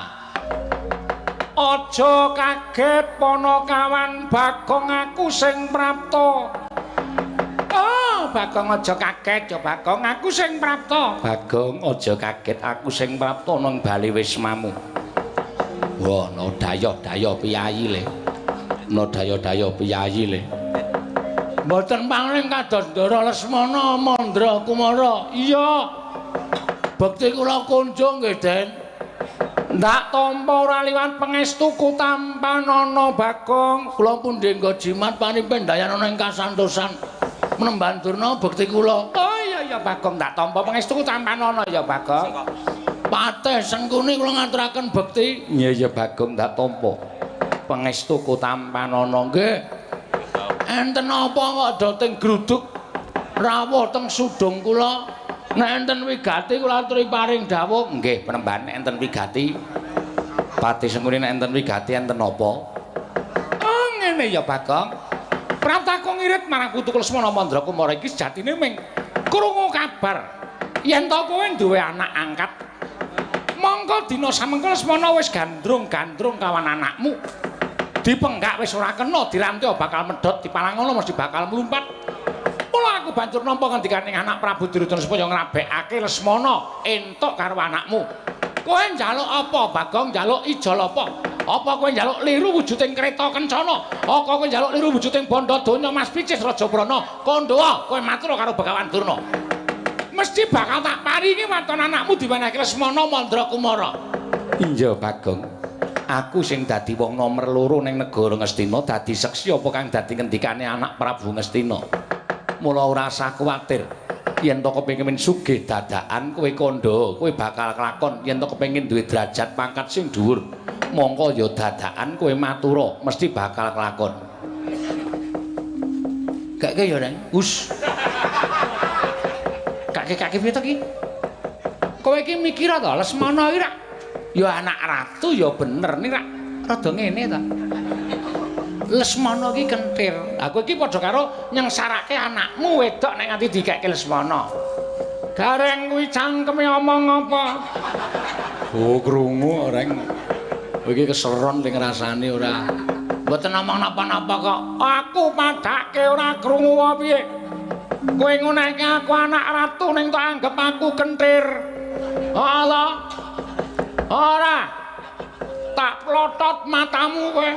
Aja kaget Panakawan Bagong aku sing prapta. Oh, Bagong aja kaget ya Bagong aku sing prapta. Bagong aja kaget aku sing prapta nang bali wismamu. Wah, no dayoh-dayoh piyayi le. No dayoh-dayoh piyayi le. Mboten pangling kados Ndara Lesmana Mandra Kumara. Iya. Bekti kula kunjung nggih, Den. Ndak tampa ora liwat pangestuku tampanana Bagong. Kula pundi nggo jimat panipen dayanana ing kasantosan. Menemban durna bekti kula. Oh iya ya Bagong, ndak tampa pangestuku tampanana ya Bagong. Patih Sengkuni kula ngaturaken bekti. Iya ya Bagong, ndak tampa pangestuku tampanana nggih. Enten apa kok do teng gruduk rawuh teng sudung kula? Nek enten wigati kula aturi paring dawuh. Nggih, penemban nek enten wigati. Patih Sengkuni nek enten wigati enten napa? Oh ngene ya Bagong. Praptaku ngirit marang putu Lesmana Mandra Kumara iki sejatine ming krungu kabar yen to kowe duwe anak angkat. Mongko dina samengko Lesmana wis gandrung-gandrung kawan anakmu. Dipenggak wis ora kena, dirante bakal medhot, dipalangono mesti bakal mlumpat. Mula aku banjur nampa ngendikane anak Prabu Duryudana supaya ngrabekake Lesmana entuk karo anakmu. Kowe njaluk apa, Bagong? Njaluk ijol apa? Apa kowe njaluk liru wujuding kreta kencana? Apa kowe njaluk liru wujuding bandha donya Mas Picis Raja Brana? Kandhawa kowe matur karo Begawan Durna. Mesti bakal tak paringi waton anakmu diwenehke Lesmana Mandra Kumara. Iya, Bagong. Aku sing dadi wong nomer loro ning negara Ngastina dadi seksi apa kang dadi ngendikane anak Prabu Ngastina. Mula ora usah kuwatir. Yen to kepengin sugih dadakan kowe kandha, kowe bakal kelakon. Yen to kepengin duwe derajat pangkat sing dhuwur, mongko ya dadakan kowe matura, mesti bakal kelakon. Gak ya, Reng. Us. Kake-kake piye to ki? Kowe iki mikir to Lesmana iki rak ya anak ratu ya bener ning rak rada ngene ta. Lesmana iki kentir. Aku iki padha karo nyengsarake anakmu wedok nek nganti dikeke Lesmana. Gareng kuwi cangkeme omong apa? Oh, krungu Reng. Kowe iki keseron ning rasane ora. Mboten omong napa-napa kok. Aku padake ora krungu apa piye. Kowe ngunehke aku anak ratu ning tok anggep aku kentir. Allah. Ora. Tak plotot matamu kowe.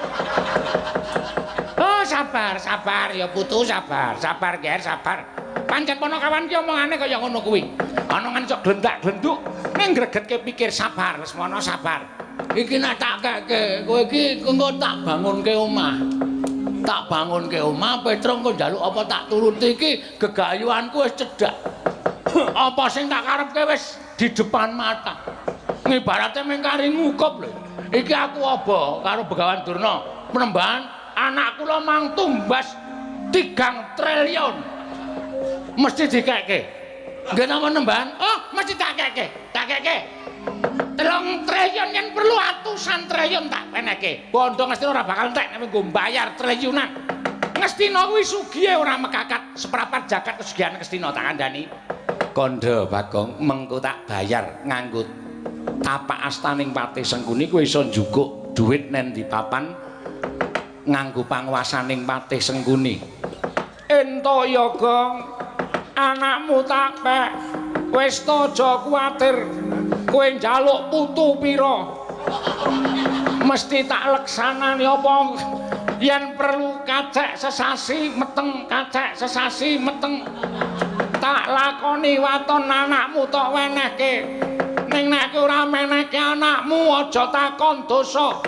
Oh, sabar, sabar ya putu, sabar. Sabar, Ger, sabar. Pancen Panakawan ki omongane kaya ngono kuwi. Ana ngan sok glendak-glenduk ning gregetke pikir sabar, Lesmana sabar. Iki nek tak keke, kowe iki engko tak bangunke omah. Tak bangunke omah, Petruk engko njaluk apa tak turuti iki gegayuhanku wis cedhak. Apa sing tak karepke wis di depan mata. Ngibarate mung kari ngukup lho. Iki aku apa karo Begawan Durna penembahan anak kula mang tumbas 3 triliun. Mesti dikeke. Nggih napa nembahan? Oh, mesti tak keke. Tak keke. 3 triliun yen perlu atusan triliun tak peneke. Bondo Ngastina ora bakal entek nek nggo bayar triliunan. Ngastina kuwi sugihe ora mekakat seprapat jagat kesugihan Ngastina tak kandhani. Kandha Bagong, mengko tak bayar nganggo tapak astaning Patih Sengkuni kowe iso njukuk dhuwit nen di papan nganggo panguwasaning Patih Sengkuni. Ento ya, Gong. Anakmu tak pek. Wis to aja kuwatir. Kowe njaluk putu pira? Mesti tak leksanani apa yen perlu kacek sesasi meteng, kacek sesasi meteng. Tak lakoni waton anakmu tok wenehke. Ning nek ora menehke anakmu aja takon dosa.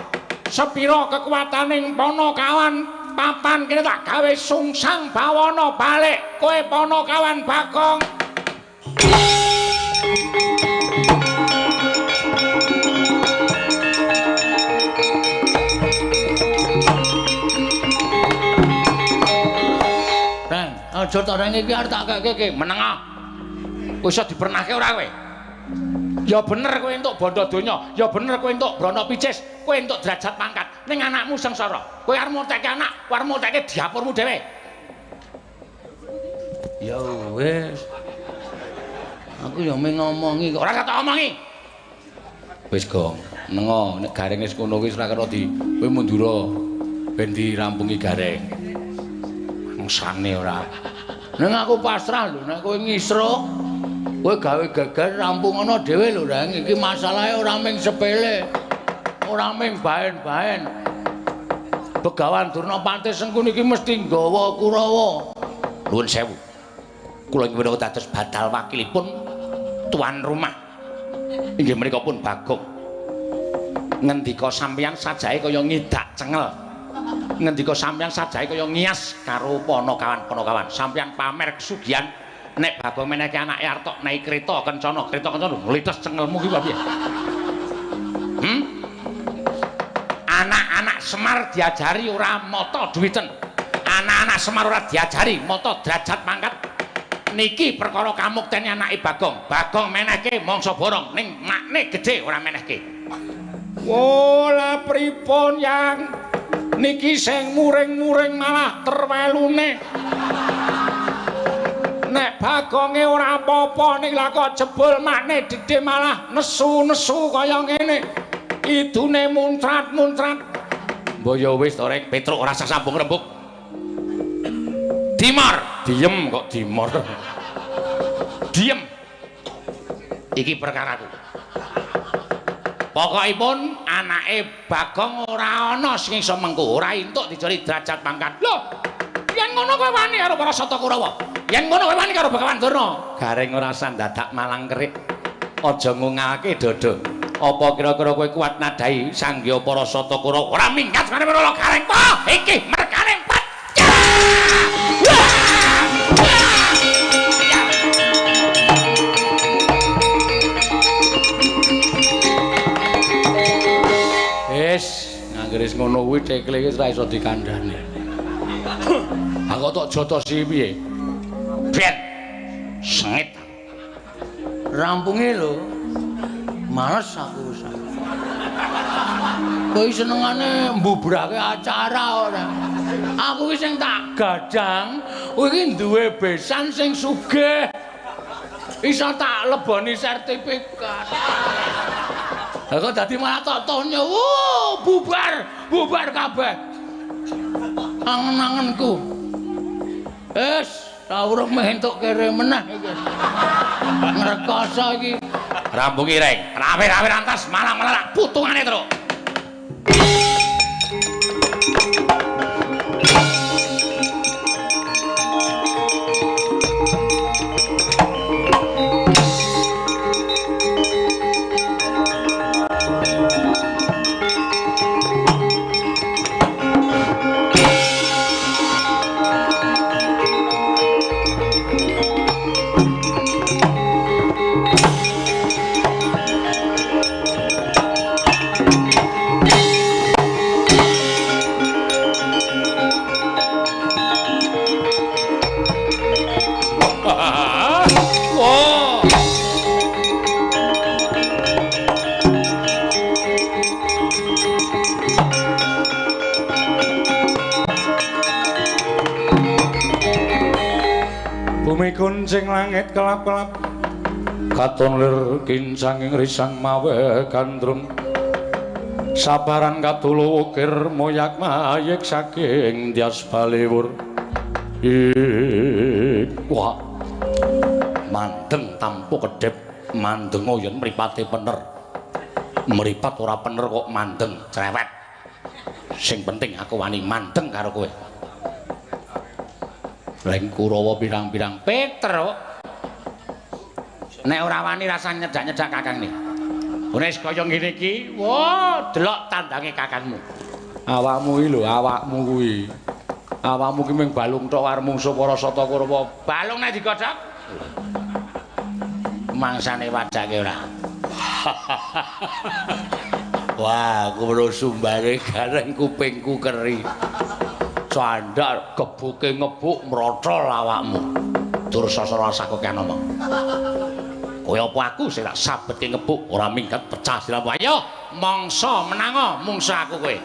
Sepira kekuataning Panakawan papan kene tak gawe sungsang bawana balik kowe Panakawan Bagong. Reng, aja to reng iki arep tak keke meneng ah. Kowe iso dipernahke ora kowe? Ya bener kowe entuk bondo donya, ya bener kowe entuk brana picis, kowe entuk derajat pangkat. Ning anakmu sengsara. Kowe arep motekke anak, kowe arep motekke dapurmu dhewe. Ya wis. Aku ya mung ngomongi kok. Ora tak omongi. Wis, Gong. Nengo nek gareng wis ngono kuwi ora kena di kowe mundura ben dirampungi gareng. Mangsane ora. Ning aku pasrah lho nek kowe ngisro kowe gawe geger rampung ana dhewe lho, Reng. Iki masalahe ora mung sepele. Ora mung baen-baen. Begawan Durna Patih Sengkuni iki mesti nggawa Kurawa. Nuwun sewu. Kula inggih menika dados badal wakilipun tuan rumah. Inggih menika pun Bagong. Ngendika sampeyan sajahe kaya ngidak cengel. Ngendika sampeyan sajahe kaya ngias karo panakawan-panakawan. Sampeyan pamer kesugihan nek Bagong menehke anake arep tok naik kereta kencana, kereta kencana nglites cengelmu ki piye? Anak-anak Semar diajari ora mata duwiten. Anak-anak Semar ora diajari mata derajat pangkat. Niki perkara kamuktene anake Bagong. Bagong menehke mangsa borong ning makne gedhe ora menehke. Wo la pripun yang niki sing muring-muring malah terwelune. Nek Bagonge ora apa-apa ning lah kok jebul makne gedhe malah nesu-nesu kaya ngene. Idune muncrat-muncrat. Mbok ya wis to rek Petruk ora sambung rembug. Timor, Diem kok dimor. Diem. Iki perkaraku. Pokokipun anake Bagong ora ana sing iso mengku, ora entuk dijoli derajat pangkat. Lho, yen ngono kowe wani karo para Sata Kurawa. Yen ngono kowe wani karo Begawan Durna. Gareng ora sandadak malang kerik. Aja ngungake dada. Apa kira-kira kowe kuat nadai sanggya para Sata Kurawa? Ora minggat karo para Gareng. Wah, iki merkane empat. Wis, anggere ngono kuwi cekle wis ora iso dikandhani. Aku tok jotosi piye? Ben. Sengit. Rampunge lho. Males aku wis. Kowe senengane mbubrake acara ora. Aku iki sing tak gadang, kowe iki duwe besan sing sugih. Iso tak leboni sertifikat. Lah kok dadi malah tok tonyo. Wuh, bubar, bubar kabeh. Angen-angenku. Wis, ta urung meh entuk kere meneh iki. Ngrekoso iki. Rampung ireng. Rawe-rawe rantas malang-malang putungane truk. Bumi kuncing langit kelap-kelap katon lir kincanging risang mawe gandrung sabaran katulu ukir moyak mayik saking Dyas Baliwur. Wah, mandeng tampu kedhep mandeng yen mripate pener. Mripat ora pener kok mandeng cerewet. Sing penting aku wani mandeng karo kowe. Leng Kurawa pirang-pirang Petruk. Nek ora wani rasah nyedak-nyedak kakang nih. Wis kaya ngene iki, wah, delok tandange kakangmu. Awakmu iki lho, awakmu kuwi. Awakmu ki mung balung tok arep mungsuh para Sata Kurawa. Balung nek digodhog. Mangsane wadake ora. Wah, aku weruh sumbare gareng kupingku keri. Candhak gebuke ngebuk mrotol awakmu. Dursasana sakokean omong. Kaya apa aku sing tak sabetke ngebuk ora minggat pecah siramu. Ayo mangsa menango mungsuh aku kowe.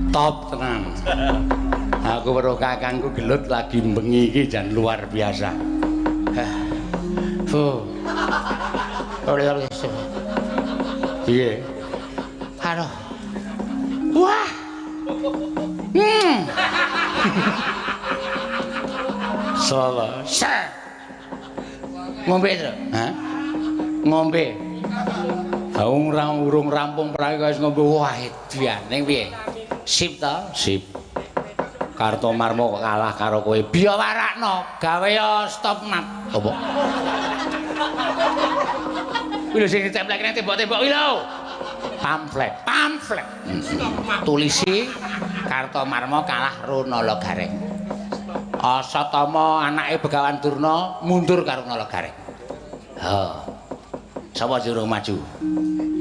Top tenan. Aku weruh kakangku gelut lagi bengi iki jan luar biasa. Fuh. Piye? Aduh. Wah. Selesai. Ngombe, Tru? Hah? Ngombe. Ha urung rampung prae wis ngombe. Wah, edan ning piye? Sip ta? Sip. Kartomarmo kok kalah karo kowe. Biya warakno, gawe ya stop mat. Apa? Kuwi lho sing ditemplek nang tembok-tembok kuwi lho. Pamflet, pamflet. Tulisi Kartomarmo kalah Runala Gareng. Asatama anake Begawan Durna mundur karo Nala Gareng. Ha. Sapa sing urung maju?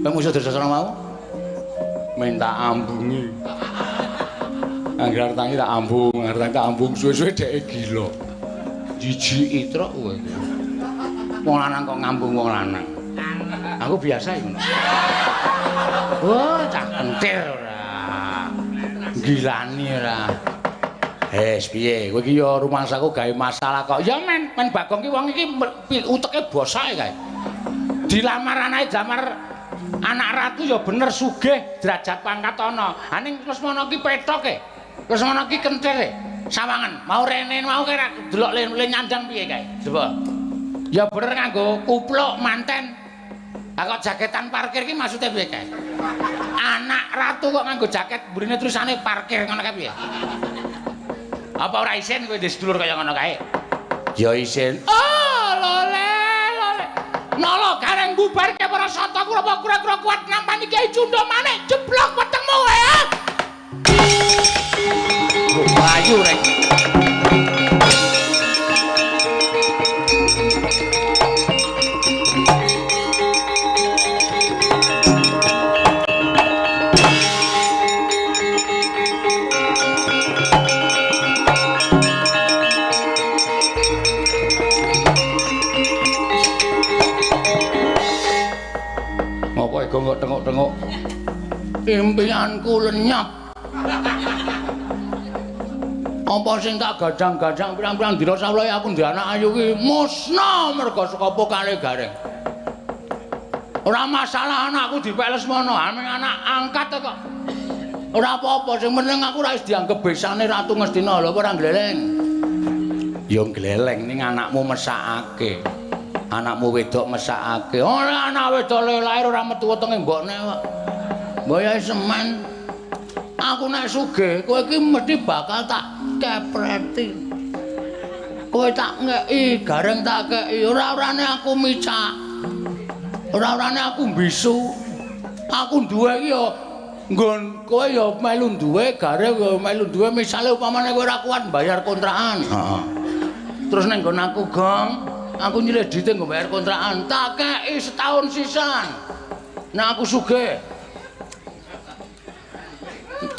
Kowe musuh Dursasana mau? Minta ambungi. Angger tangi tak ambung, angger tangi tak ambung, suwe-suwe dheke gila. Jijiki truk kowe. Wong lanang kok ngambung wong lanang. Aku biasa ngono. Wah, cah kentir ora. Gilani ora. Wes piye? Kowe iki ya rumangsaku gawe masalah kok. Ya men, men Bagong ki wong iki uteke bosok kae. Dilamar anake damar anak ratu ya bener sugih derajat pangkat ana. Ha ning Lesmana ki petoke. Lesmana ki kentir e. Sawangan, mau rene mau kira delok le nyandang piye kae? Coba. Ya bener nganggo kupluk manten. Ha kok jaketan parkir ki maksude piye kae? Anak ratu kok nganggo jaket mburine tulisane parkir ngono kae piye? Apa ora isin kowe ndek sedulur kaya ngono kae? Ya isin. Oh, lole, lole. Nala Gareng bubarke para sata kura kura kuat nampani Kyai Cundha maneh jeblok wetengmu wae. Ayu rek. Ngopo ego kok tengok-tengok? Impianku lenyap. Apa sing tak gadang-gadang pirang-pirang dina sawulahe aku ndek anak ayu ki musna merga saka kale Gareng. Ora masalah anakku dipek Lesmana, ameng anak angkat kok. Ora apa-apa, sing penting aku ora wis dianggep besane Ratu Ngastina. Lho apa ora gleleng? Ya gleleng ning anakmu mesakake. Anakmu wedok mesakake. Ora anak wedok lahir ora metu wetenge mbokne kok. Mbok ya semen. Aku nek sugih, kowe iki mesti bakal tak kepreti. Kowe tak ngeki, Gareng tak keki. Ora-orane aku micak. Ora-orane aku mbisu. Aku duwe iki ya Nggon kowe ya melu duwe, gare ya melu duwe, misale upamane kowe ora kuat bayar kontrakan. Heeh. Terus ning nggon aku, Gong, aku nyilih duite nggo bayar kontrakan, tak kei setahun sisan. Nek aku sugih.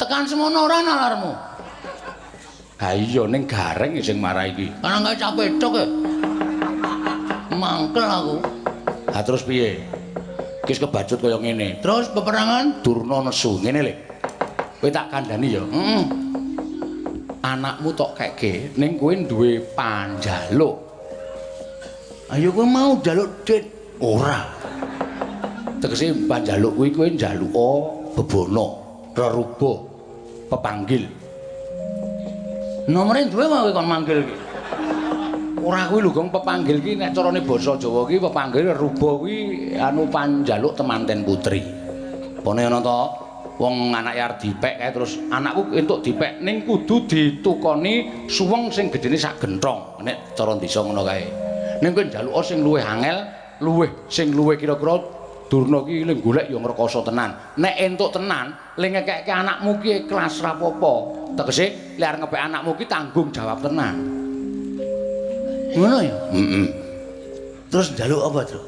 Tekan semono ora nalarmu. Ha iya ning gareng sing marai iki. Karena gak capek tok e. Mangkel aku. Ha terus piye? Wis kebacut kaya ngene. Terus peperangan Durna nesu ngene lho. Kowe tak kandhani ya. Heeh. Anakmu tok keke ning kowe duwe panjaluk. Ayo kowe mau njaluk dit? Ora. Tegese panjaluk kuwi kowe njaluka bebana, reruba, pepanggil. Nomere duwe wae kon manggil iki. Ora kuwi lho Gong, pepanggil ki nek carane basa Jawa ki pepanggil reruba kuwi anu panjaluk temanten putri. Pone ana to wong anake arep dipek kae terus anakku entuk dipek ning kudu ditukoni suweng sing gedene sak genthong nek cara desa ngono kae. Ning kowe njaluka sing luwih angel, luwih sing luwih kira-kira Durna ki le golek ya ngrekoso tenan. Nek entuk tenan, le ngekekke anakmu ki ikhlas ra apa-apa. Tegese le arep ngepek anakmu ki tanggung jawab tenan. Ngono ya? Heeh. Terus njaluk apa, Tru?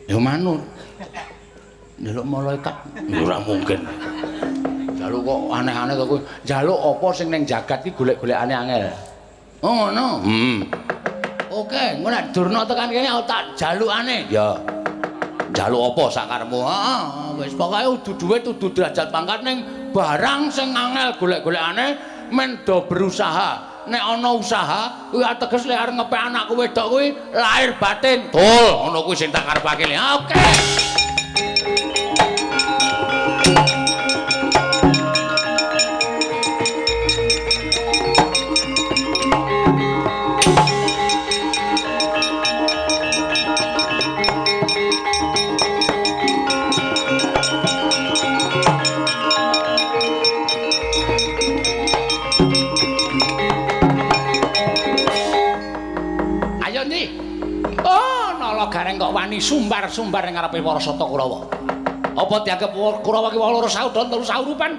Ya manut. Njaluk malaikat. Ora mungkin. Njaluk kok aneh-aneh to kowe. Njaluk apa sing ning jagat ki golek-golekane angel. Oh ngono. Heeh. Oke, engko nek Durna tekan kene aku tak jalukane. Ya. Njaluk apa sakarepmu? Heeh, wis pokoke udu dhuwit, udu derajat pangkat ning barang sing angel golek-golekane men do berusaha. Nek ana usaha kuwi ateges lek arep ngepek anakku wedok kuwi lahir batin. Tul, ngono kuwi sing tak karepake. Oke. Kok wani sumbar-sumbar ning ngarepe para sata Kurawa. Apa dianggep Kurawa ki wong loro saudon telu saurupan?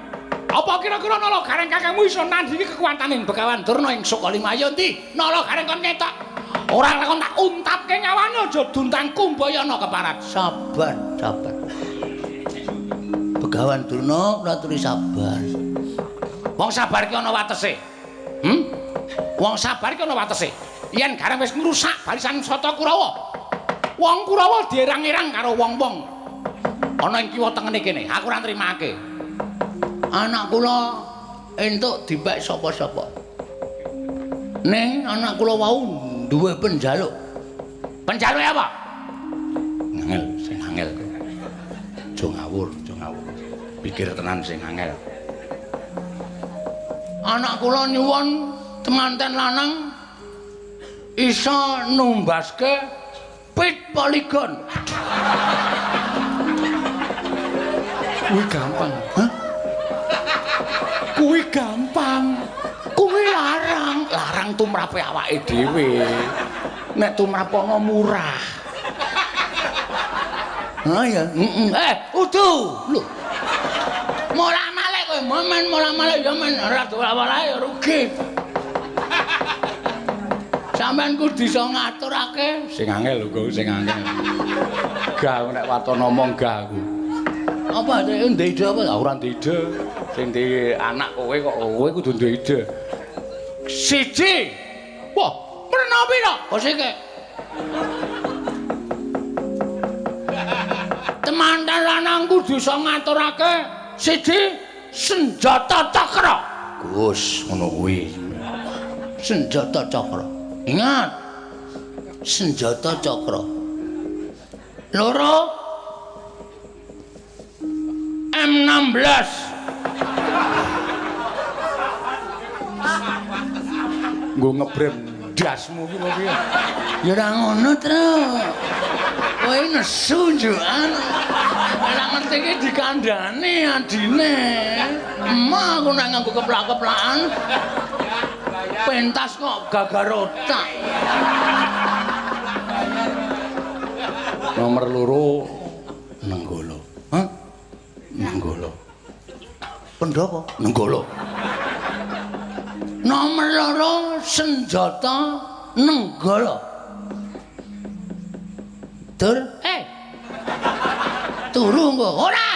Apa kira-kira Nala Gareng kakangmu iso nandhingi kekuwatane Begawan Durna ing Sukalima? Ayo ndi? Nala Gareng kon ketok. Ora kon tak untapke nyawane aja duntang kumbayana keparat. Sabar, sabar. Begawan Durna kula sabar. Wong sabar ki ana watese. Wong sabar ki ana watese. Yen Gareng wis ngrusak barisan sata Kurawa, wong Kurawa dierang-erang karo wong-wong ana ing kiwa tengene kene. Aku ora nrimake. Anak kula entuk dipek sapa-sapa. Ning anak kula wau duwe penjaluk. Penjaluke apa? Angel, sing angel. Aja ngawur, aja ngawur. Pikir tenan sing angel. Anak kula nyuwun temanten lanang iso numbaske pit poligon. Kuwi gampang. Hah? Kuwi gampang. Kuwi larang. Larang tumrape awake dhewe. Nek tumrap ana murah. Ha ya. Heeh. Udu. Lho. Molah-malih kowe momen molah-malih ya men ora dolah-walah ya rugi. Sampeyan kudu iso ngaturake sing angel lho kok sing angel. Gah nek waton ngomong gah aku. Apa ndek ide apa? Ora ndek ide. Sing di anak kowe kok kowe kudu ndek ide. Siji. Wah, mrena pira? Kok sik. Temanten lanang kudu iso ngaturake siji senjata cakra. Gus, ngono kuwi. Senjata cakra. Ingat, senjata cakra. Loro M16. Nggo ngebrem ndasmu ki lho piye? Ya ora ngono, Tru. Kowe nesu njukan. Ora ngerti iki dikandhane adine. Emah aku nek nganggo keplak-keplakan. Pentas kok gagal otak. Nomor 2 Nenggala. Hah? Nenggala. Tondo apa? Nenggala. Nomor 2 senjata Nenggala. Dur, turu engko. Ora.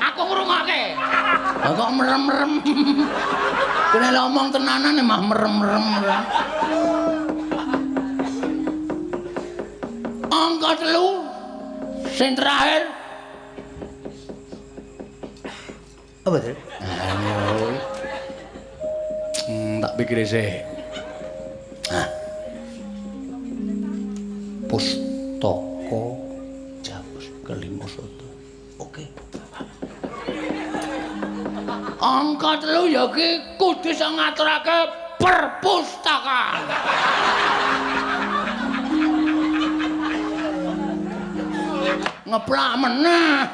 Aku ngrungokke. Lah kok merem-merem. Kene ngomong tenanan mah merem-merem ora. Angka 3 sing terakhir. Apa to? Tak pikir sih. Hah. Pustaka Jamus kelima soto. Oke. Angka 3 ya ki kudu iso ngaturake perpustakaan. Ngeplak meneh.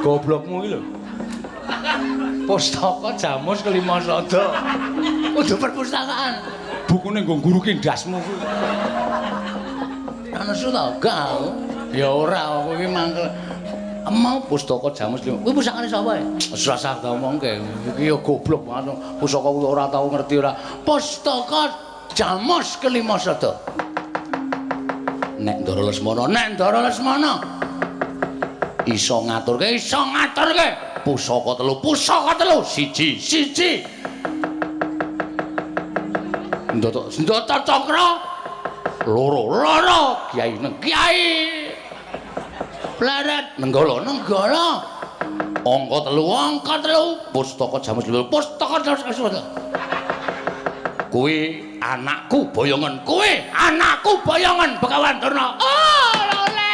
Goblokmu iki lho. Pustaka Jamus kelima sada. Kudu perpustakaan. Bukune nggo nguruki ndasmu kuwi. Anesu ta gak aku? Ya ora, aku iki mangkel. Mau pustaka Jamus lima. Kuwi pusakane sapa? Wis ora usah omongke. Iki ya goblok banget. Pusaka kuwi ora tau ngerti ora. Pustaka Jamus kelima sada. Nek Ndara Lesmana, nek Ndara Lesmana iso ngaturke, iso ngaturke. Pusaka telu, pusaka telu, siji, siji. Ndata, ndata cakra. Loro, loro, kiai neng kiai. Pleret Nenggala, Nenggala. Angka telu, angka telu, pustaka Jamus telu, pustaka Jamus telu. Kuwi anakku boyongan, kuwi anakku boyongan Begawan Durna. Oh, ora oleh.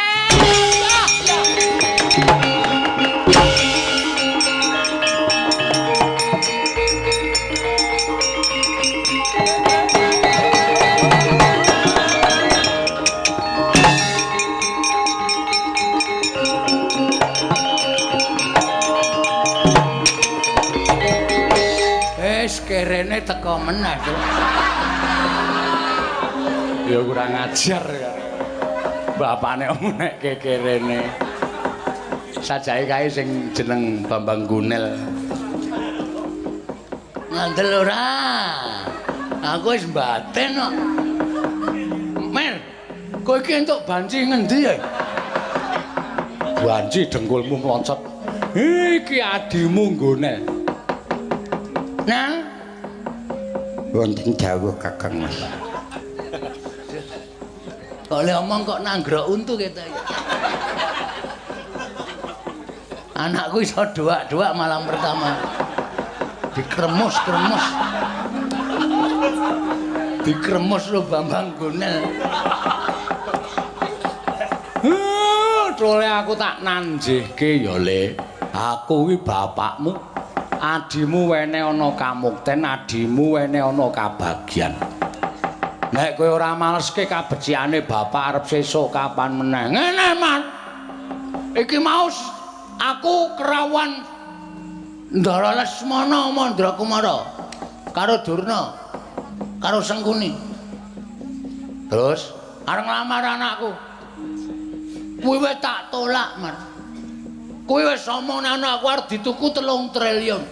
Wis kerene teko meneh to. Ya kurang ajar ya. Bapane omenekke kerene. Sajake kae sing jeneng Bambang Gunel. Ngandel ora? Aku wis mbaten kok. Mer, kowe iki entuk banci ngendi ya? Banci dengkulmu mloncot. Iki adimu Gunel. Nang wonten dawuh Kakang Mas. Kok le omong kok nanggrok untu ketok iki. Anakku iso doak-doak malam pertama. Dikremus-kremus. Dikremus lho Bambang Gunel. Tole aku tak nanjihke ya, Le. Aku kuwi bapakmu. Adimu wene ana kamukten, adimu wene ana kabagyan. Nek kowe ora maleske kabecikane bapak arep sesuk kapan meneh. Ngene, Man. Iki mau aku kerawan Ndara Lesmana Mandra Kumara karo Durna karo Sengkuni. Terus arep nglamar anakku. Kuwi wis tak tolak, Man. Kuwi wis omong anakku arep dituku 3 triliun.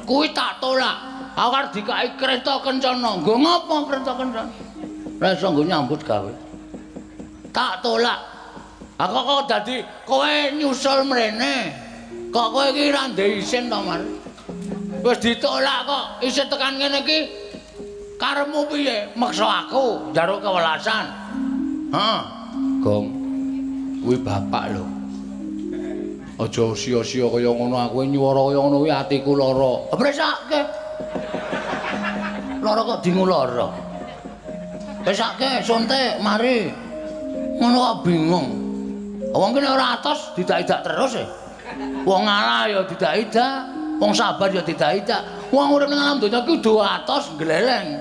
Kuwi tak tolak. Aku arep dikai kereta kencana. Nggo ngopo kereta kencana? Ora iso nggo nyambut gawe. Tak tolak. Aku kok dadi kowe nyusul mrene. Kok kowe iki ora ndek isin to, Mar? Wis ditolak kok isin tekan ngene iki. Karepmu piye? Meksa aku njaluk kewelasan. Hah, Gong. Kuwi bapak lho. Aja sia-sia kaya ngono, aku nyuwara kaya ngono kuwi atiku lara. Presake. Lara kok dingu lara. Presake suntik mari. Ngono kok bingung. Wong kene ora atos didak-idak terus e. Wong ngalah ya didak-idak, wong sabar ya didak-idak. Wong urip ning alam donya iki kudu atos gleleng.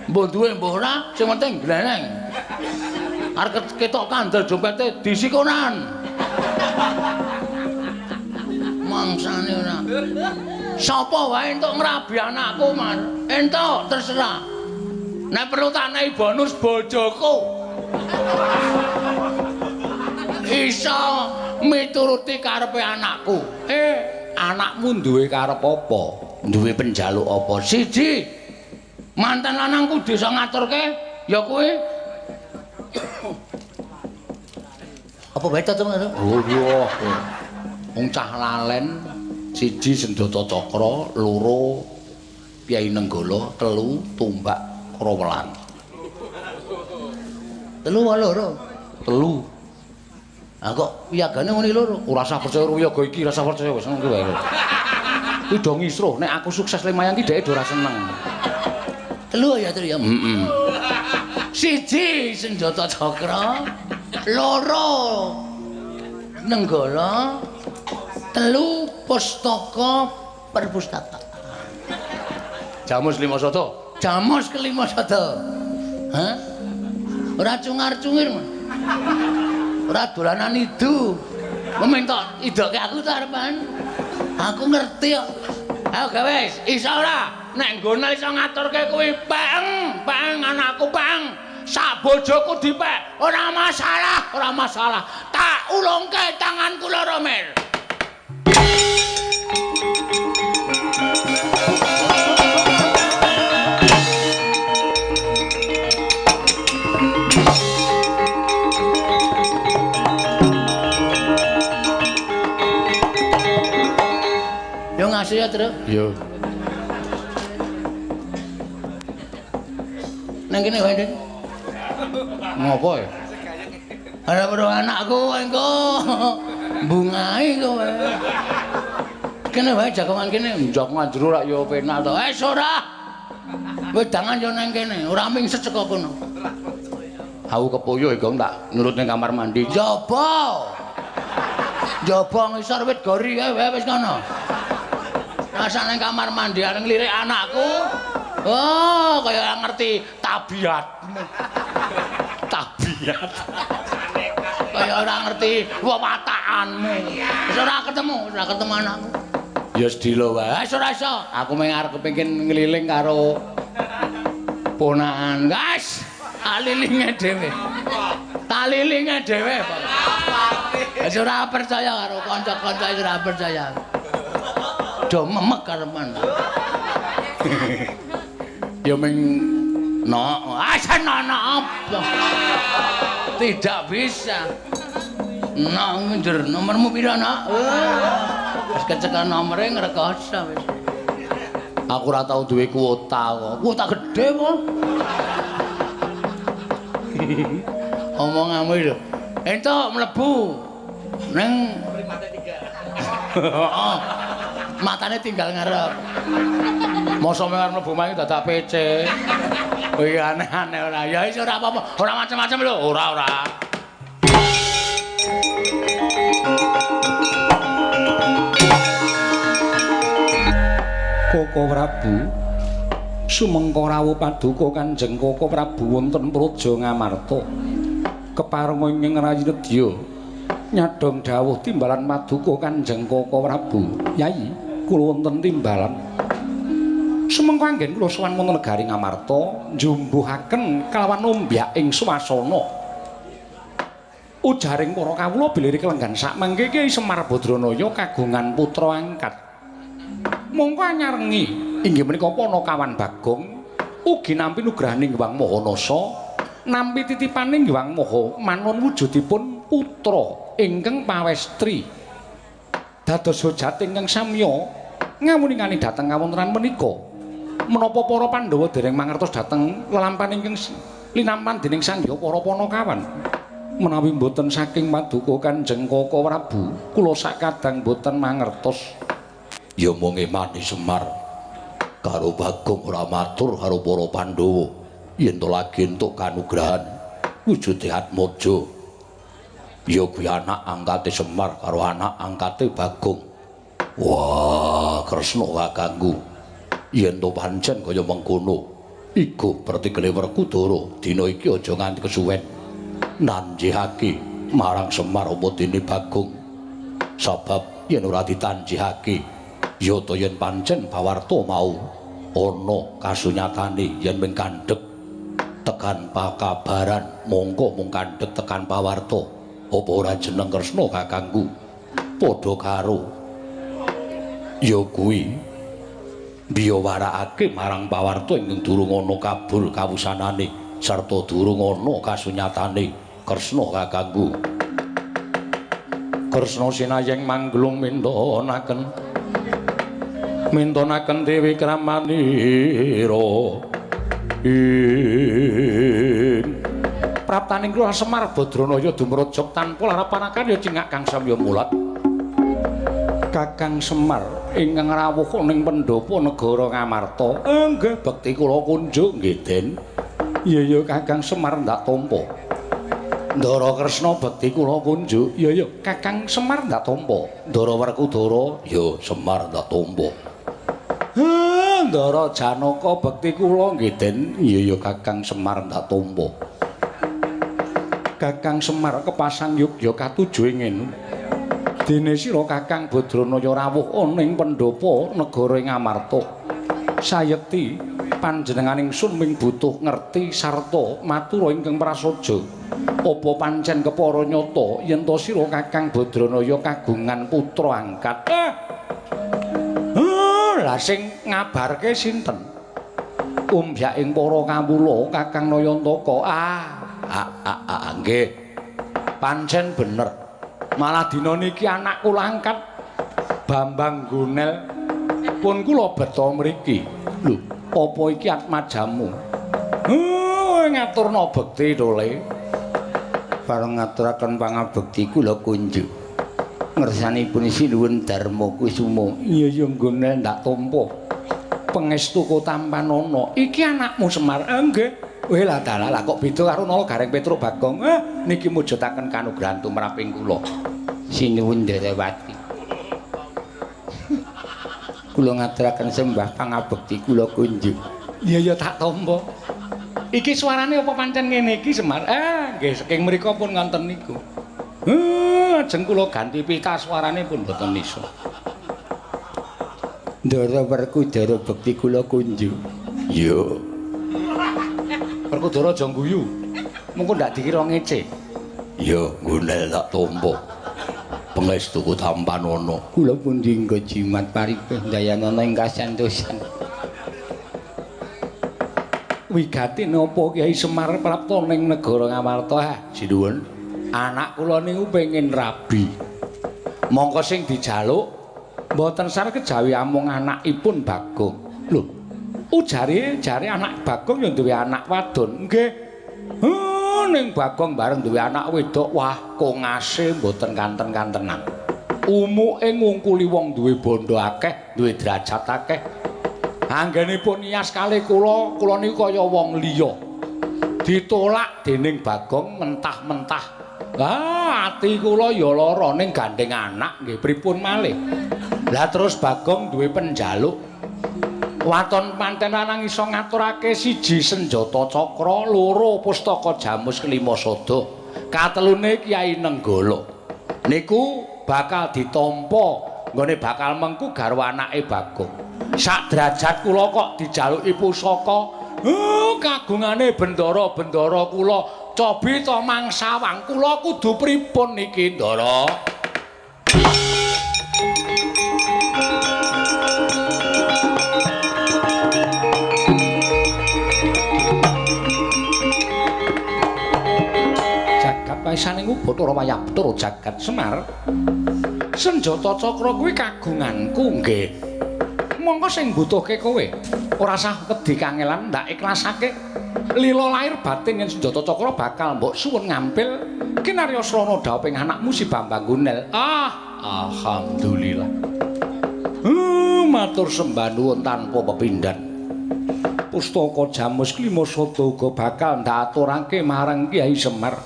Mbuh duwe mbuh ora, sing penting gleleng. Arep ketok kandel dompete disikonan. Mangsane ora. Sapa wae entuk ngrabi anakku, Man? Entuk, terserah. Nek perlu tak nehi bonus bojoku. Iso Mituruti karepe anakku. Anakmu duwe karep apa? Duwe penjaluk apa? Siji. Mantan lanangku desa ngaturke ya kuwi. Apa bae to, Oh iya. Wong cah lalen siji Senjata Cakra, loro Kyai Nenggala, telu Tumbak Krawelan. Telu wae loro? Telu. Ah kok wiyagane ngene loro? Ora usah percaya wiyaga iki, ora usah percaya wis ngono wae. Kuwi do ngisruh, nek aku sukses lumayan ki dheke do ora seneng. Telu ya telu ya. Heeh. Siji Senjata Cakra, loro Nenggala, telu Pustaka Perpustakaan. Jamus lima sada. Jamus kelima sada. Hah? Ora cungar-cungir. Ora dolanan idu. Meminta idoke aku ta arepan. Aku ngerti kok. Ayo gawe iso ora? Nek nggone iso ngaturke kuwi peng, peng anakku peng. Sak bojoku dipek, ora masalah, ora masalah. Tak ulungke tanganku loro, Mir. Yo ngasih ya, Truk. Yo. Nang kene wae, Dik. Ngopo ya? Ora perlu anakku engko bungae kowe. Kene wae jagongan kene, jagongan jero rak ya penak to. Wis ora. Wedangan yo nang kene, ora mingset saka kono. Aku kepoyo iki tak nurut ning kamar mandi. Jaba. Jaba ngisor wit gori kae wae wis ngono. Rasa nang kamar mandi arep nglirik anakku. Oh, kaya ngerti tabiatmu. Tabiat. Kaya ora ngerti wewatakanmu. Wis ora ketemu anakku. Ya sedilo wae. Wis ora iso. Aku mung arep kepengin ngeliling karo ponakan. Guys, kalilinge dhewe. Kalilinge dhewe. Wis ora percaya karo kanca-kanca, wis ora percaya. Do memek karepan. Ya ming no, asa no apa? Tidak bisa. No, njer nomormu pira, Nak? Wis kecekel nomore ngrekoso wis. Aku ora tau duwe kuota kok. Kuota gedhe apa? Omonganmu lho. Entuk mlebu ning 5.3. Heeh. Matane tinggal ngarep. Mosok mung arep mlebu mangi dadak PC. Kuwi aneh-aneh ora. Ya wis ora apa-apa. Ora macem-macem lho. Ora ora. Koko Prabu sumengko rawuh paduka Kanjeng Koko Prabu wonten Praja Ngamarta. Keparenga ing Rayi Nedya nyadhong dawuh timbalan paduka Kanjeng Koko Prabu. Yai, kula wonten timbalan. Sumengko anggen kula sowan wonten negari Ngamarta njumbuhaken kalawan ombyak ing swasana. Ujaring para kawula bilih kelenggan sakmangke Kyai Semar Badranaya kagungan putra angkat. Mongko anyarengi inggih menika Panakawan Bagong ugi nampi nugrahaning Hyang Maha Nasa, nampi titipaning Hyang Maha Manun wujudipun putra ingkang pawestri. Dados hojat ingkang samya ngawuningani dhateng kawontenan menika. Menapa para Pandhawa dereng mangertos dhateng lelampahan ingkang linampan dening Sang Hyang para Panakawan? Menawi mboten saking paduka Kanjeng Koko Prabu, kula sakadang mboten mangertos. Ya mung emane Semar karo Bagong ora matur karo para Pandhawa yen to lagi entuk kanugrahan wujude Atmaja. Ya kuwi anak angkate Semar karo anak angkate Bagong. Wah, Kresna kakangku. Yen to pancen kaya mengkono, iku pertikele Werkudara dina iki aja nganti kesuwen. Nanjihake marang Semar apa dene Bagong. Sabab yen ora ditanjihake, ya to yen pancen pawarta mau ana kasunyatane yen mung kandhek tekan pakabaran, mongko mung kandhek tekan pawarta. Apa ora jeneng Kresna kakangku? Padha karo ya kuwi biyawarakake marang pawarta ingkang durung ana kabur kawusanane sarta durung ana kasunyatane Kresna kakangku. Kresna sinayeng mangglung mintonaken mintonaken Dewi Kramanira ing praptaning kula Semar Badranaya dumrejog tanpa larapan karya cingak kang samya mulat. Kakang Semar ingkang rawuh ning pendhapa negara Ngamarta. Nggih bekti kula kunjuk nggih Den. Iya ya Kakang Semar ndak tampa. Ndara Kresna bekti kula kunjuk. Iya ya Kakang Semar ndak tampa. Ndara Werkudara ya Semar ndak tampa. Ndara Janaka bekti kula nggih Den. Iya ya Kakang Semar ndak tampa. Kakang Semar kepasang yogya katuju ing ngene. Dene sira Kakang Badranaya rawuh ana ing pendhapa negara Ngamarta. Sayekti panjenenganing sun ming butuh ngerti sarta matura ingkang prasaja. Apa pancen kepara nyata yen to sira Kakang Badranaya kagungan putra angkat? Lah sing ngabarke sinten? Umbyaking para kawula Kakang Nayantaka. Nggih. Pancen bener. Malah dina niki anak kula angkat Bambang Gonel pun kula beta mriki. Lho, apa iki atmajamu? Ngaturna bekti to, Le. Bareng ngaturaken pangabekti kula kunjuk. Ngersanipun Sinuwun Darma Kusuma. Iya ya Gonel ndak tampa. Pangestu tampanana. Iki anakmu Semar. Nggih. Weh lah dalah lah kok beda karo Nala Gareng Petruk Bagong. Niki mujudaken kanugrahan tumraping kula. Sinuwun Derawati. Kula ngaturaken sembah pangabekti kula kunjuk. Iya ya tak tampa. Iki suarane apa pancen ngene iki Semar? Nggih saking mriku pun ngonten niku. Ajeng kula ganti pita suarane pun mboten iso. Ndara Werkudara bekti kula kunjuk. Iya. Werkudara aja guyu. Mengko ndak dikira ngece. Ya, Gonel tak tampa. Pangestuku tampanana. Kula pundi nggo jimat paripih dayanana ing kasantosan. Wigati napa Kyai Semar prapta ning negara Ngamarta? Sinuwun. Anak kula niku pengin rabi. Mongko sing dijaluk mboten sar kejawi amung anakipun Bagong. Lho, ujare jare anak Bagong ya duwe anak wadon. Nggih. Ning Bagong bareng duwe anak wedok, wah kongase mboten kanten-kantenan. Umuke ngungkuli wong duwe bondo akeh, duwe derajat akeh. Anggenipun nias kalih kula, kula niku kaya wong liya. Ditolak dening Bagong mentah-mentah. Ah, ati kula ya lara ning gandeng anak nggih pripun malih. Lah terus Bagong duwe penjaluk. Waton manten lanang iso ngaturake siji senjata cakra, loro pustaka jamus kelima sada, katelune Kyai Nenggala. Niku bakal ditampa nggone bakal mengku garwa anake Bagong. Sak derajat kula kok dijaluki pusaka, kagungane bendara-bendara kula cobi to mangsawang kula kudu pripun niki, Ndara? Paisane Bathara Wayabtara jagat Semar. Senjata cakra kuwi kagunganku nggih. Mongko sing mbutuhke kowe ora sah wedi kangelan ndak ikhlasake. Lila lahir batin yen senjata cakra bakal mbok suwun ngampil kinarya srana dhawuhing anakmu si Bambang Gonel. Ah, alhamdulillah. Matur sembah nuwun tanpa pepindhan. Pustaka Jamus Klima Sada uga bakal ndak aturake marang Kyai Semar.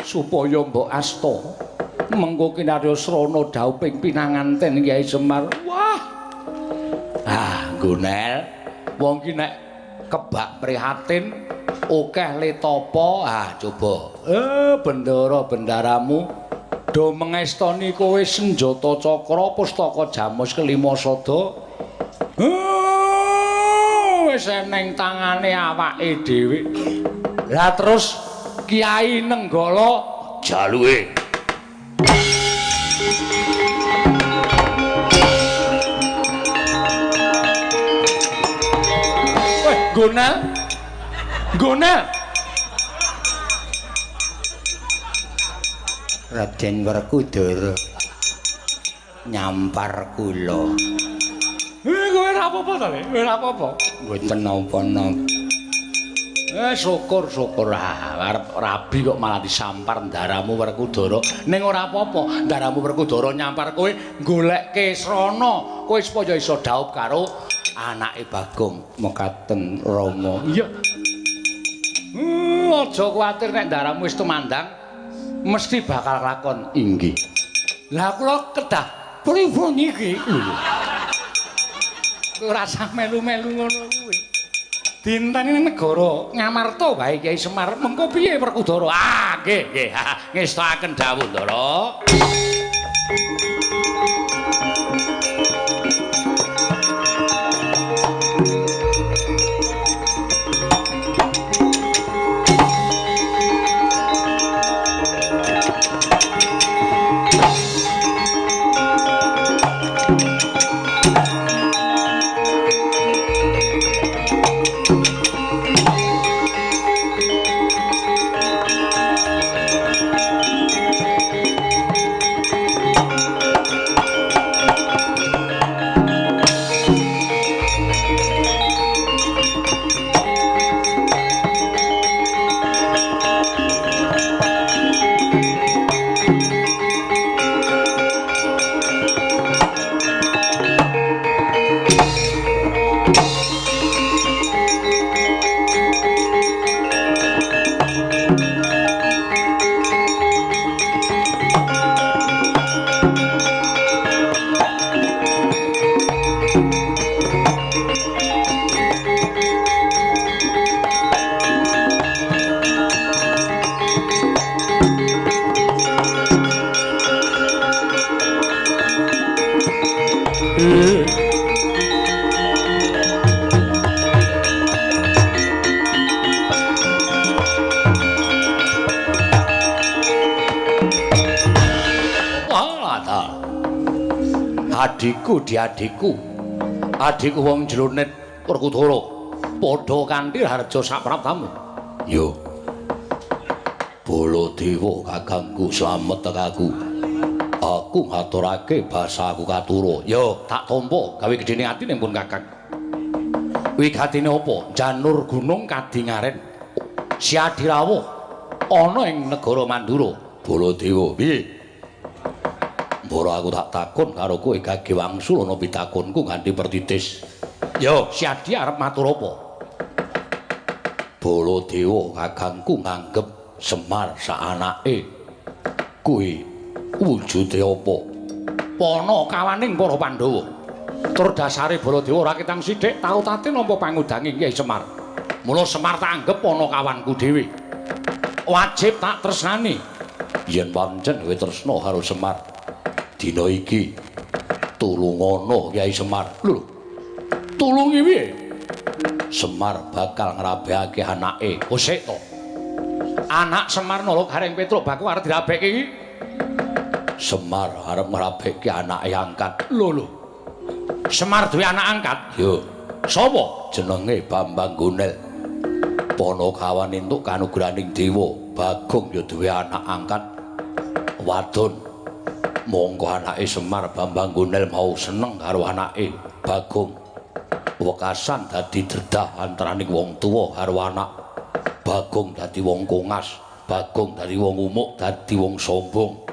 Supaya mbok asta mengko kinarya srana dhawuhing pinanganten Kyai Semar. Wah. Ah, Gonel, wong ki nek kebak prihatin akeh le tapa. Ah, coba. Bendara-bendaramu do mengestoni kowe senjata cakra pustaka jamus kelima sada. Wis eneng tangane awake dhewe. Lah terus Kyai Nenggala Jaluke. Weh, Gonel. Gonel. Raden Werkudara nyampar kula. Kowe ora apa-apa ta, Le? Kowe ora apa-apa. Mboten napa-napa. Syukur-syukur arep rabi kok malah disampar ndaramu Werkudara. Ning ora apa-apa, ndaramu Werkudara nyampar kowe golekke srana, kowe supaya iso dhaup karo anake Bagong. Mekaten Rama. Iya. Aja kuwatir nek ndaramu wis tumandang mesti bakal lakon. Inggih. Lah kula kedah pripun iki? Lho. Ora usah melu-melu ngono kuwi. Dinteni negara Ngamarta wae Kyai Semar, mengko piye Werkudara? Ah, nggih, nggih. Ngestakaken dawuh, Ndara. Adikku diadikku, adikku wong jronet Werkudara padha kanthi harja sapraptamu. Yo Baladewa kakangku slamet tekaku. Aku ngaturake basaku katura. Yo tak tampa gawe gedene atine pun kakang. Wigatine apa? Janur gunung kadingaren Siadi rawuh ana ing negara Mandura. Baladewa piye? Mboro aku tak takon karo kowe gage wangsul ana pitakonku nganti pertitis. Yo, Siadi arep matur apa? Baladewa kakangku nganggep Semar saanake kuwi wujude apa? Pana kawaning para Pandhawa. Tur dasare Baladewa ora ketang sithik tau tate nampa pangudange Kyai Semar. Mula Semar tak anggep pana kawanku dhewe. Wajib tak tresnani. Yen pancen kowe tresna karo Semar, dina iki tulungono Kyai Semar. Lho, tulungi piye? Semar bakal ngrabekake anake. Oh sik to. Anak Semar Nala Gareng Petruk Baku arep dirabekke iki. Semar arep ngrabekke anake angkat. Lho lho. Semar duwe anak angkat? Yo. Sapa? Jenenge Bambang Gonel. Panakawan entuk kanugrahaning dewa. Bagong ya duwe anak angkat wadon. Mongko anake Semar Bambang Gonel mau seneng karo anake Bagong. Wekasan dadi dredah antaraning wong tuwa karo anak. Bagong dadi wong kongas, Bagong dadi wong umuk, dadi wong sombong.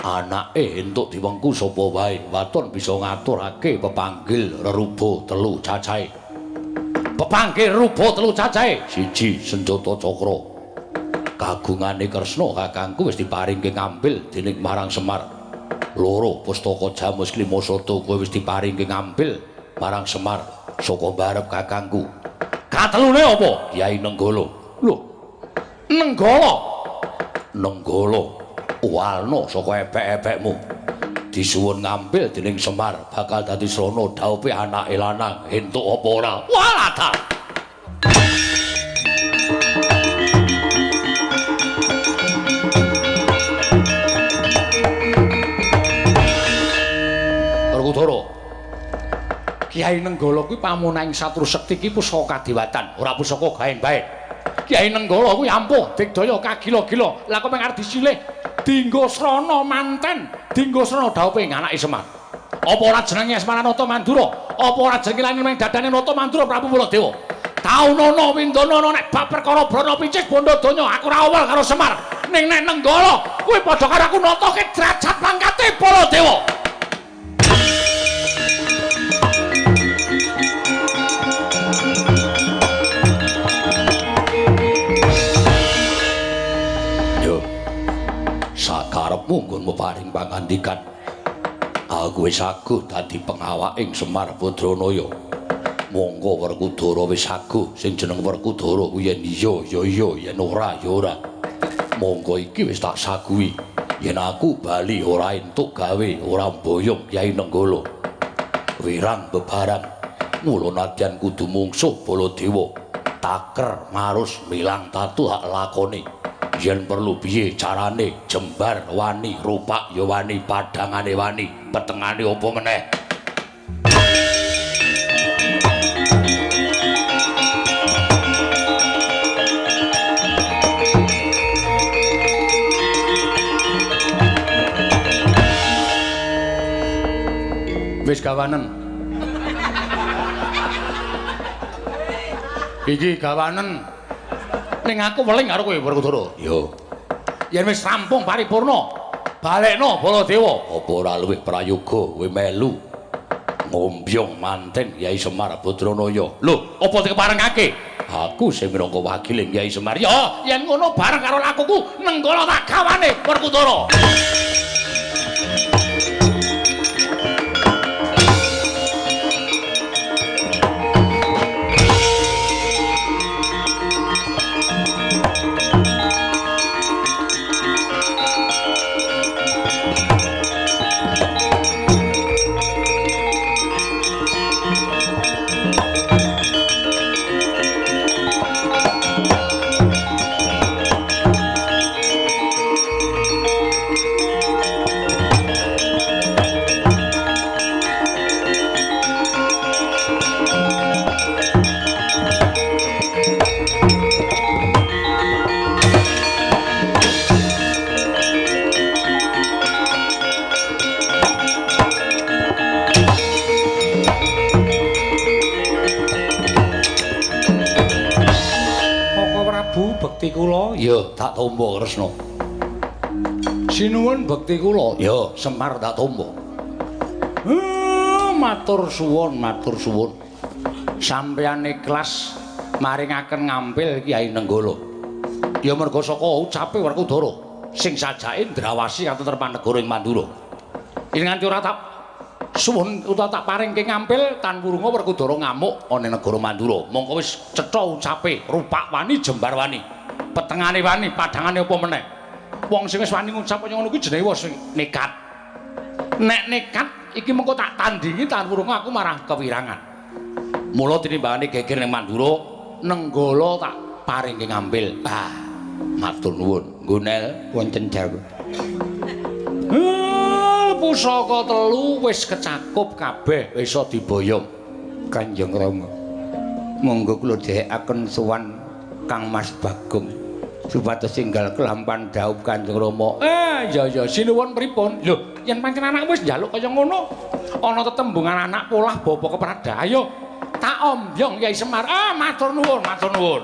Anake entuk diwengku sapa wae, waton bisa ngaturake pepanggil reruba telu cacahe. Pepanggil reruba telu cacahe. Siji senjata cakra. Kagungane Kresna kakangku wis diparingke ngambil dening marang Semar. Loro pustaka Jamus Klimasada kowe wis diparingke ngambil marang Semar saka mbarep kakangku. Katelune apa? Kyai Nenggala. Lho. Nenggala. Nenggala. Walna saka epek-epekmu. Disuwun ngambil dening Semar bakal dadi srana dhaupe anake lanang entuk apa ora? Walah ta. Werkudara. Kyai Nenggala kuwi pamunahing satru sekti iki pusaka kadewatan, ora pusaka gaen-baen. Kyai Nenggala kuwi ampuh digdaya kagila-gila. Lah kok mung arep disilih dinggo srana manten, dinggo srana dhaupe anake Semar. Apa ora jenenge Asmaranata Mandura? Apa ora jenenge lan ning dadane Nata Mandura Prabu Baladewa? Taunono Windonono nek bab perkara brana picis bondo donya aku ora awal karo Semar. Ning nek Nenggala kuwi padha karo aku natake derajat pangkate Baladewa. Yo. Sakarepmu nggonmu paring pangandikan. Aku wis aguh dadi pengawaking Semar Badranaya. Monggo Werkudara wis aguh, sing jeneng Werkudara kuwi yen iya ya iya, yen ora ya ora. Monggo iki wis tak saguhi. Yen aku bali ora entuk gawe, ora mboyong Kyai Nenggala. Wirang bebarang, mula nadyan kudu mungsuh Baladewa. Taker marus milang tatu hak lakoni. Yen perlu piye carane jembar wani, rupak ya wani, padhangane wani, petengane apa meneh. Wis gawanen. Iki gawanen. Ning aku weling karo kowe Werkudara. Yo. Yen wis rampung paripurna, balekno Baladewa. Apa ora luwih prayoga kowe melu ngombyong manten Kyai Semar Badranaya? Lho, apa dikeparengake? Aku sing minangka wakile Kyai Semar. Ya, yen ngono bareng karo lakuku Nenggala tak gawane Werkudara. Bekti kula ya tak tampa Kresna. Sinuwun bekti kula ya Semar tak tampa. Matur suwun, matur suwun. Sampeyan ikhlas maringaken ngampil Kyai Nenggala. Ya merga saka ucape Werkudara sing sajake ndrawasi katentreman negara ing Mandura. Yen nganti ora tak suwun utawa tak paringke ngampil tan wurunga Werkudara ngamuk ana ing negara Mandura. Mongko wis cetha ucape rupak wani jembar wani. Petengane wani, padhangane apa meneh. Wong sing wis wani ngucap kaya ngono kuwi jenenge wis nekat. Nek nekat iki mengko tak tandingi tan wurunga aku marah kewirangan. Mula tinimbangane geger ning Mandura, Nenggala tak paringke ngampil. Ah, matur nuwun. Nggonel wonten dawuh. Pusaka telu wis kecakup kabeh wis iso diboyong. Kanjeng Rama, monggo kula dhewekaken sowan Kang Mas Bagong supados enggal kelampan dhaup Kanjeng Rama. Ya ya sinuwun pripun? Lho, yen pancen anak wis njaluk kaya ngono, ana tetembungan anak polah bapa keprada. Ayo tak ombyong Kyai Semar. Ah, matur nuwun, matur nuwun.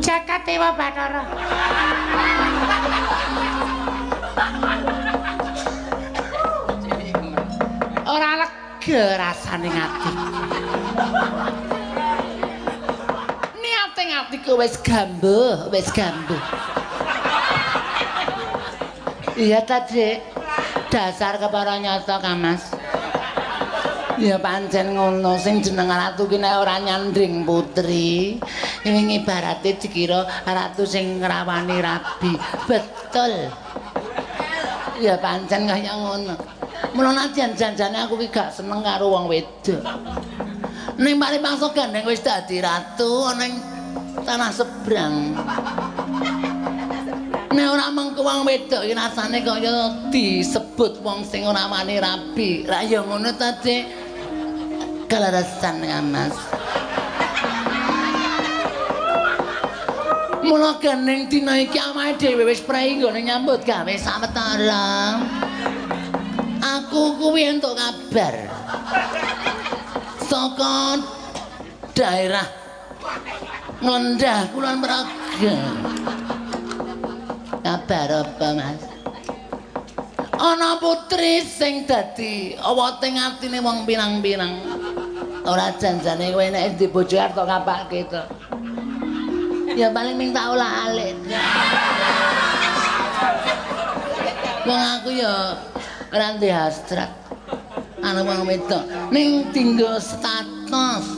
Jagat Dewa Bathara. Ora lega rasane ati. Niate atiku wis gambuh, wis gambuh. Iya ta, Dik. Dasar kepara nyata, Kang Mas. Ya pancen ngono, sing jeneng ratu ki nek ora nyandring putri, ini ibarate dikira ratu sing ngrawani rabi. Betul. Ya pancen kaya ngono. Mula nadyan janjane aku ki gak seneng karo wong wedok. Ning paripangsa gandeng wis dadi ratu ana ing tanah sebrang. Nek ora mengko wong wedok iki rasane kaya disebut wong sing ora wani rabi. Lah ya ngono ta, Dik. Kaleresan ya, Mas. Mula gandeng dina iki awake dhewe wis prei nggone nyambut gawe sawetara. Aku kuwi entuk kabar saka daerah Nglendah Kulon Progo. Kabar apa, Mas? Ana putri sing dadi awote atine wong pirang-pirang. Ora janjane kowe nek di bojo arep tok kapake to. Ya paling ming tak olah-alik. Wong aku ya ora ndek hasrat ana wong wedok ning dinggo status.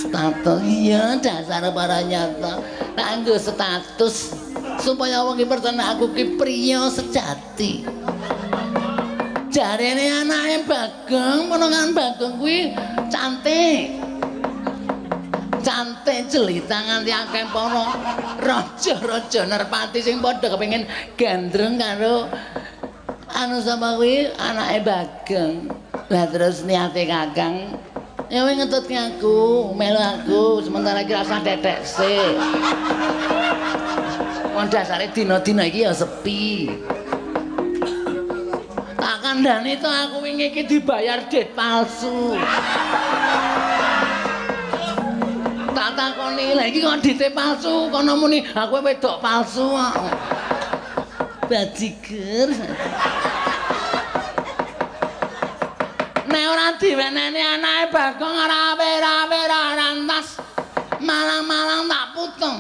Status iya dasar para nyata. Tak nggo status supaya wong ki percaya aku ki priya sejati. Jarene anake Bagong, ponakan Bagong kuwi cantik. Cantik jelita nganti akeh para raja-raja nerpati sing padha kepengin gandrung karo anu sapa kuwi anake Bagong. Lah terus niate Kakang ya kowe ngetutke aku, melu aku sementara iki rasah tetek sik. Wong dasare dina-dina iki ya sepi. Tak kandhani to aku wingi iki dibayar dit palsu. Tak takoni, lha iki kok dite palsu, kono muni aku wedok palsu kok. Bajigur. Nek ora diweneni anake Bagong ora wera-wera rantas. Malang-malang tak putung.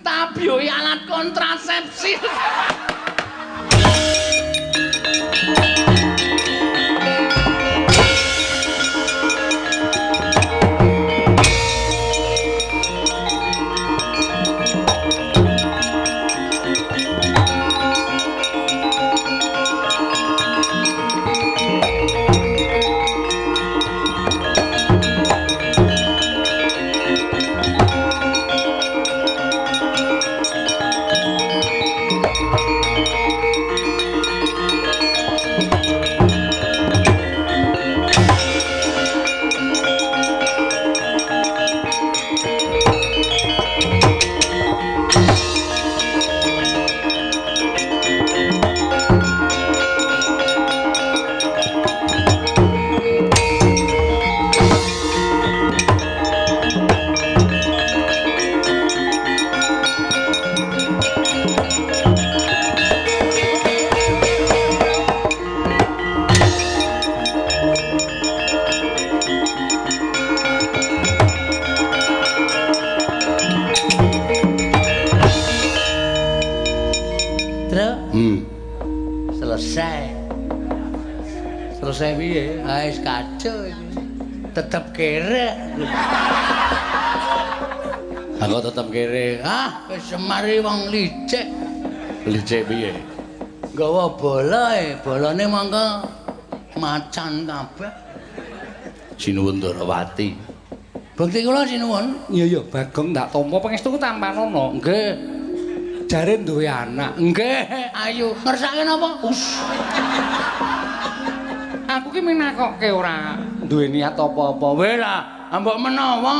Tak biyoyi alat kontrasepsi. Selesai piye? Ah wis kacau iki. Tetep kere. Aku tetep kere. Ah wis semari wong licik. Licik piye? Nggawa bola e, bolane mangka macan kabeh. Sinuwun Ndarawati. Bekti kula sinuwun. Iya iya, Bagong tak tampa pangestuku tampanono. Nggih. Jare duwe anak. Nggih, ayo. Ngersake napa? Us. Aku ki minakoke ora duwe niat apa-apa. Weh lah, mbok menawa.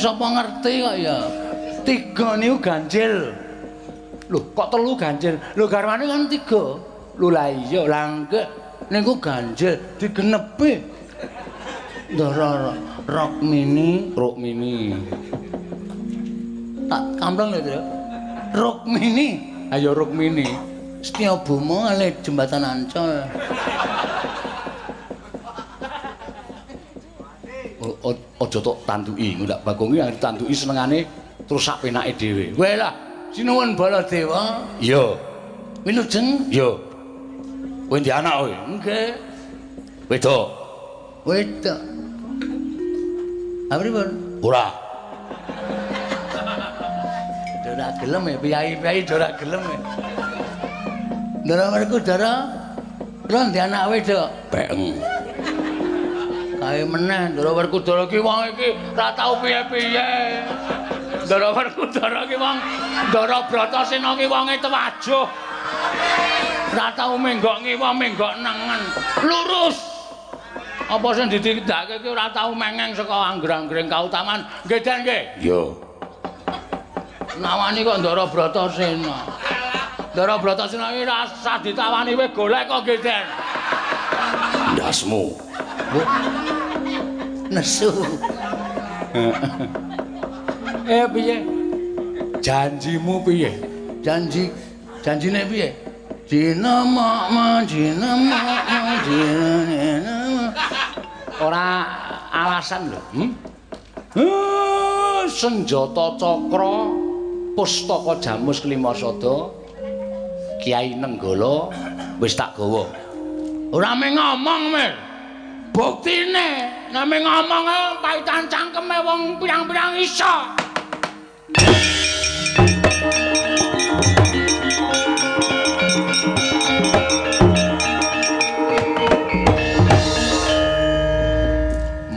Sapa ngerti kok ya. Tiga niku ganjil. Lho, kok telu ganjil? Lho garwane kan tiga. Lho lah iya, lah nggih. Niku ganjil digenepi. Ndara Rukmini, Rukmini. Tak kampleng lho, Tru. Rukmini. Ayo Rukmini. Setyabuma ale jembatan Ancol. Aja tok tanduki, ndak Bagong iki ditanduki senengane terus sak penake dhewe. Weh lah, sinuwun Baladewa. Iya. Wilujeng? Iya. Kowe ndi anak kowe? Nggih. Wedok. Wedok. Ha pripun? Ora. Ora gelem ya, piyai-piyai ora gelem ya. Ndara Werkudara, kula ndek anak wedok. Pekeng. Kae meneh Ndara Werkudara ki wong iki ora tau piye-piye. Ndara Werkudara ki wong Ndara Bratasena ki wonge tewajuh. Ora tau menggok ngiwa menggok nengen. Lurus. Apa sing ditindakake ki ora tau mengeng saka angger-anggering kautaman. Nggih, Den nggih. Iya. Nawani kok Ndara Bratasena. Ndara Bratasena iki ora usah ditawani kowe golek kok nggih, Den. Ndasmu. Nesu. Piye? Janjimu piye? Janji janjine piye? Dina mak dina mak dina. Ora alasan lho. Senjata cakra pustaka Jamus Kelima Sada Kiai Nenggala wis tak gawa. Ora mung ngomong, Mir. Buktine nek mung ngomong paitan cangkeme wong pirang-pirang iso.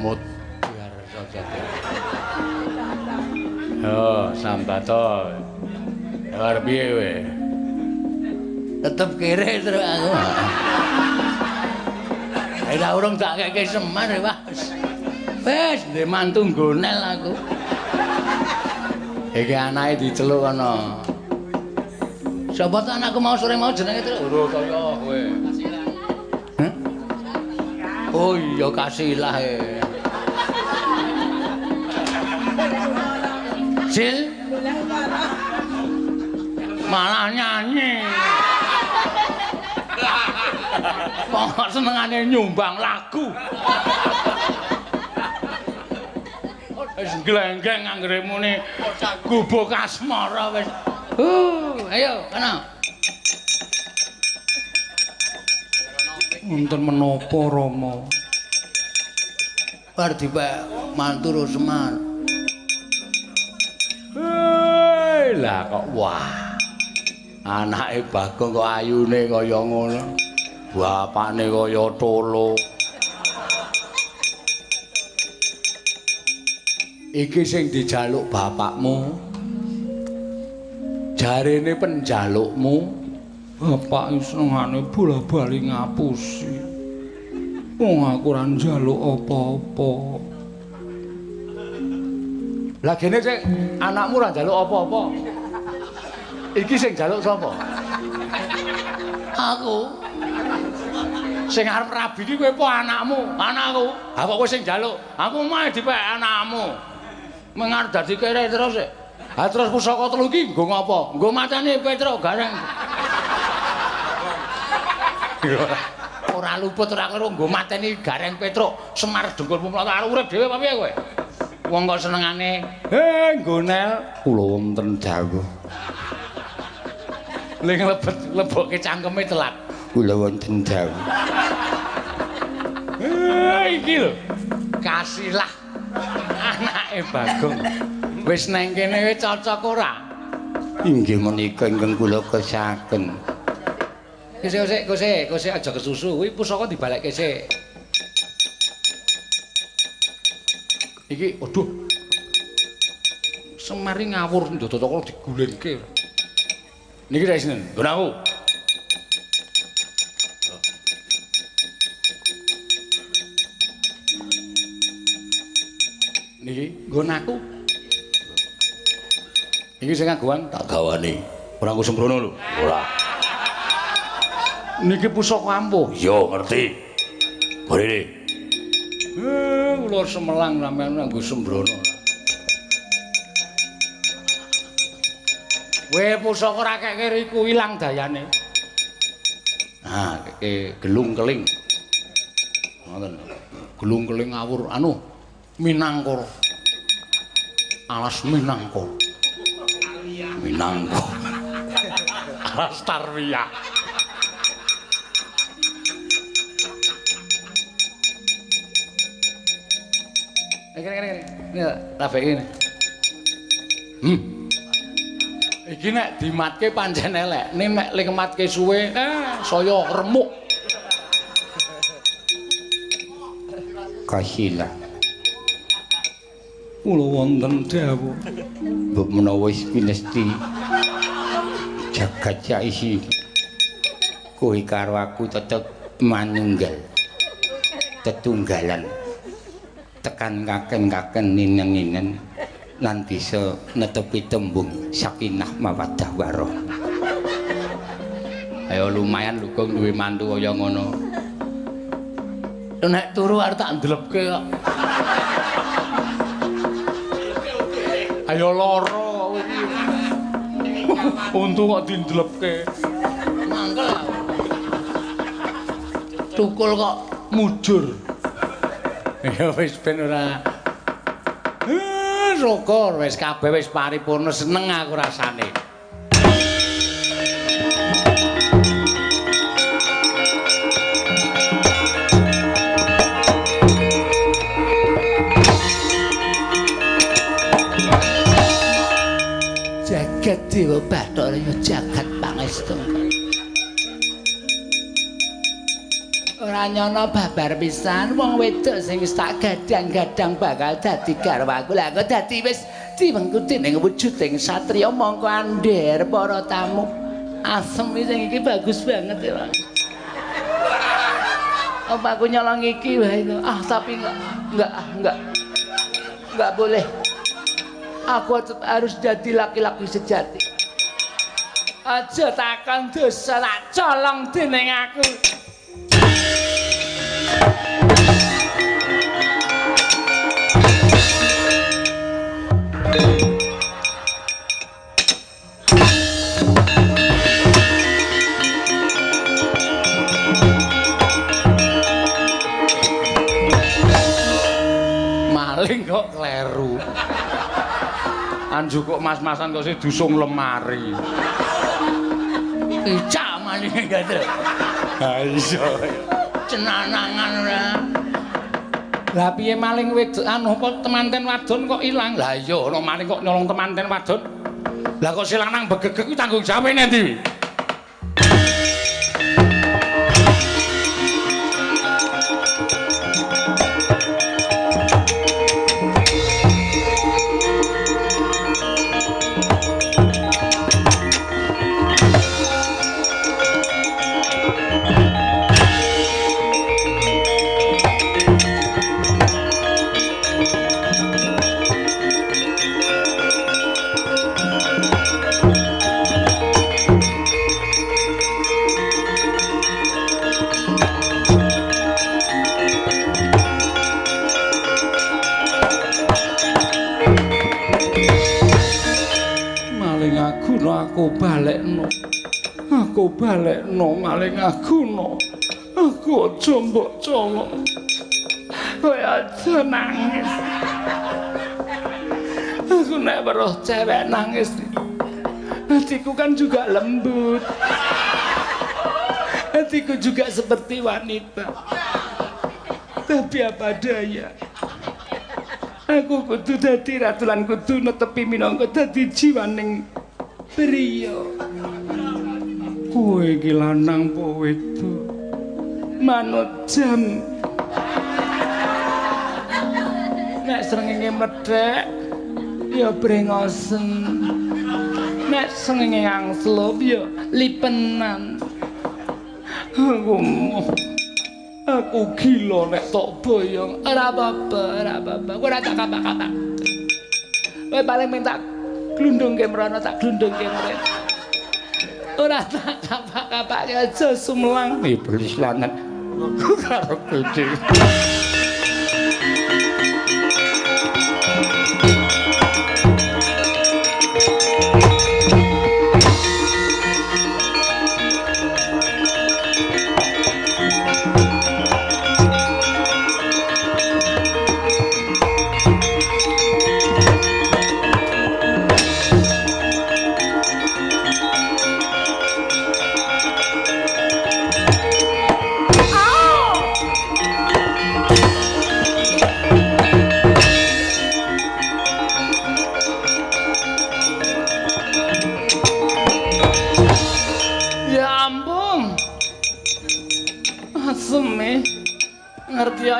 Mut biar saja. Oh, sambato. Arep piye kowe? Tetep kere terus aku. Ora urung tak keke Semar wis. Wis ndek mantu nggonel aku. Iki anake diceluk ana. Sapa ta anakku mau sore mau jenenge terus? Ora kaya kowe. Hah? Oh iya Kasilah e. Sil malah nyanyi. Kok senengane nyumbang lagu. Wis glenggeng anggere muni gubuk asmara wis. Ayo kana. Wonten menapa Rama? Bar dipek mantu ro Semar. Lah kok wah. Anake Bagong kok ayune kaya ngono. Bapane kaya tolo. Iki sing dijaluk bapakmu. Jarene penjalukmu, bapak senengane bola-bali ngapusi. Wong aku ora njaluk apa-apa. Lah gene sing anakmu ora njaluk apa-apa. Iki sing njaluk sapa? Aku. Sing arep rabi iki kowe apa anakmu? Anakku. Ha kok kowe sing njaluk? Aku mah dipek anakmu. Mengar dadi kere terus. Ha terus pusaka telu iki nggo ngapa? Nggo matane Petruk Gareng. Ora luput ora karo nggo mateni Gareng Petruk, Semar Dengkul Pumlata arep urip dhewe apa piye kowe? Wong kok senengane nggonel kula wonten dawuh. Ling lebet lebokke cangkeme telat. Kula wonten dawuh. Iki lho. Kasilah anake Bagong. Wis nang kene wis cocok ora? Inggih menika ingkang kula kesaken. Sik sik sik aja kesusu. Kuwi pusaka dibalekke sik. Iki aduh. Semar ngawur ndodo cakra digulingke. Niki rek sinten? Nggon aku. Niki nggon aku. Iki sing ngagowan tak gawane. Ora nggo sembrono lho. Ora. Niki pusaka ampuh. Iya, ngerti. Mrene. Kula semelang sampean nganggo sembrono. Kowe pusaka ora keke riku ilang dayane. Nah, keke gelung keling. Ngoten. Gelung keling ngawur anu Minangkara. Alas Minangkara. Minangkara. Alas Tarwiyah. Kene. Ini rabeke ngene. Iki nek dimatke pancen elek, ning nek likmatke suwe, saya remuk. Kasila. Kula wonten dawuh. Mbok menawa wis pinesti jagat saiki kowe karo aku tetep manunggal. Tetunggalan. Tekan kaken-kaken ninen-ninen lan bisa netepi tembung sakinah mawaddah warahmah. Ayo lumayan lugong duwe mantu kaya ngono. Nek turu arep tak ndlepke kok. Ayo lara kowe iki. Untung kok dindlepke. Mangkel aku. Tukul kok mujur. Ya wis ben ora. Syukur wis kabeh wis paripurna, seneng aku rasane. Jagat Dewa Bathara ya jagat pangestu. Ora nyono babar pisan wong wedok sing wis tak gadang-gadang bakal dadi garwaku. Lah kok dadi wis diwengku dening wujuding satriya mongko andher para tamu. Asem sing iki bagus banget ya, Pak. Apa aku nyolong iki wae. Ah, tapi enggak boleh. Aku tetap harus jadi laki-laki sejati. Aja takon dosa tak colong dening aku. Maling kok kleru. Anjuk kok mas-masan kok sing dusung lemari. Icak malinge gandel. Ha iya. Cenanangan ora. Lah piye maling wedok anu apa temanten wadon kok ilang? Lah iya ana maling kok nyolong temanten wadon. Lah kok si lanang begegeg kuwi tanggung jawabe endi? Aku balekno maling aguna. Aku aja mbok colok. Kowe aja nangis. Aku nek weruh cewek nangis, hatiku kan juga lembut. Hatiku juga seperti wanita. Tapi apa daya, aku kudu dadi ratu lan kudu netepi minangka dadi jiwaning priya. Kowe iki lanang apa wedok? Manut jam. Nek srengenge mlethek ya brengosen. Nek srengenge angslup ya lipenan. Aku gila nek tok boyong. Ora apa-apa, ora apa-apa. Kowe ora tak kapak-kapak. Kowe paling minta glundungke mrono, tak glundungke mrene. Ora tak kapak-kapake aja sumelang. Iblis lanat karo kucing.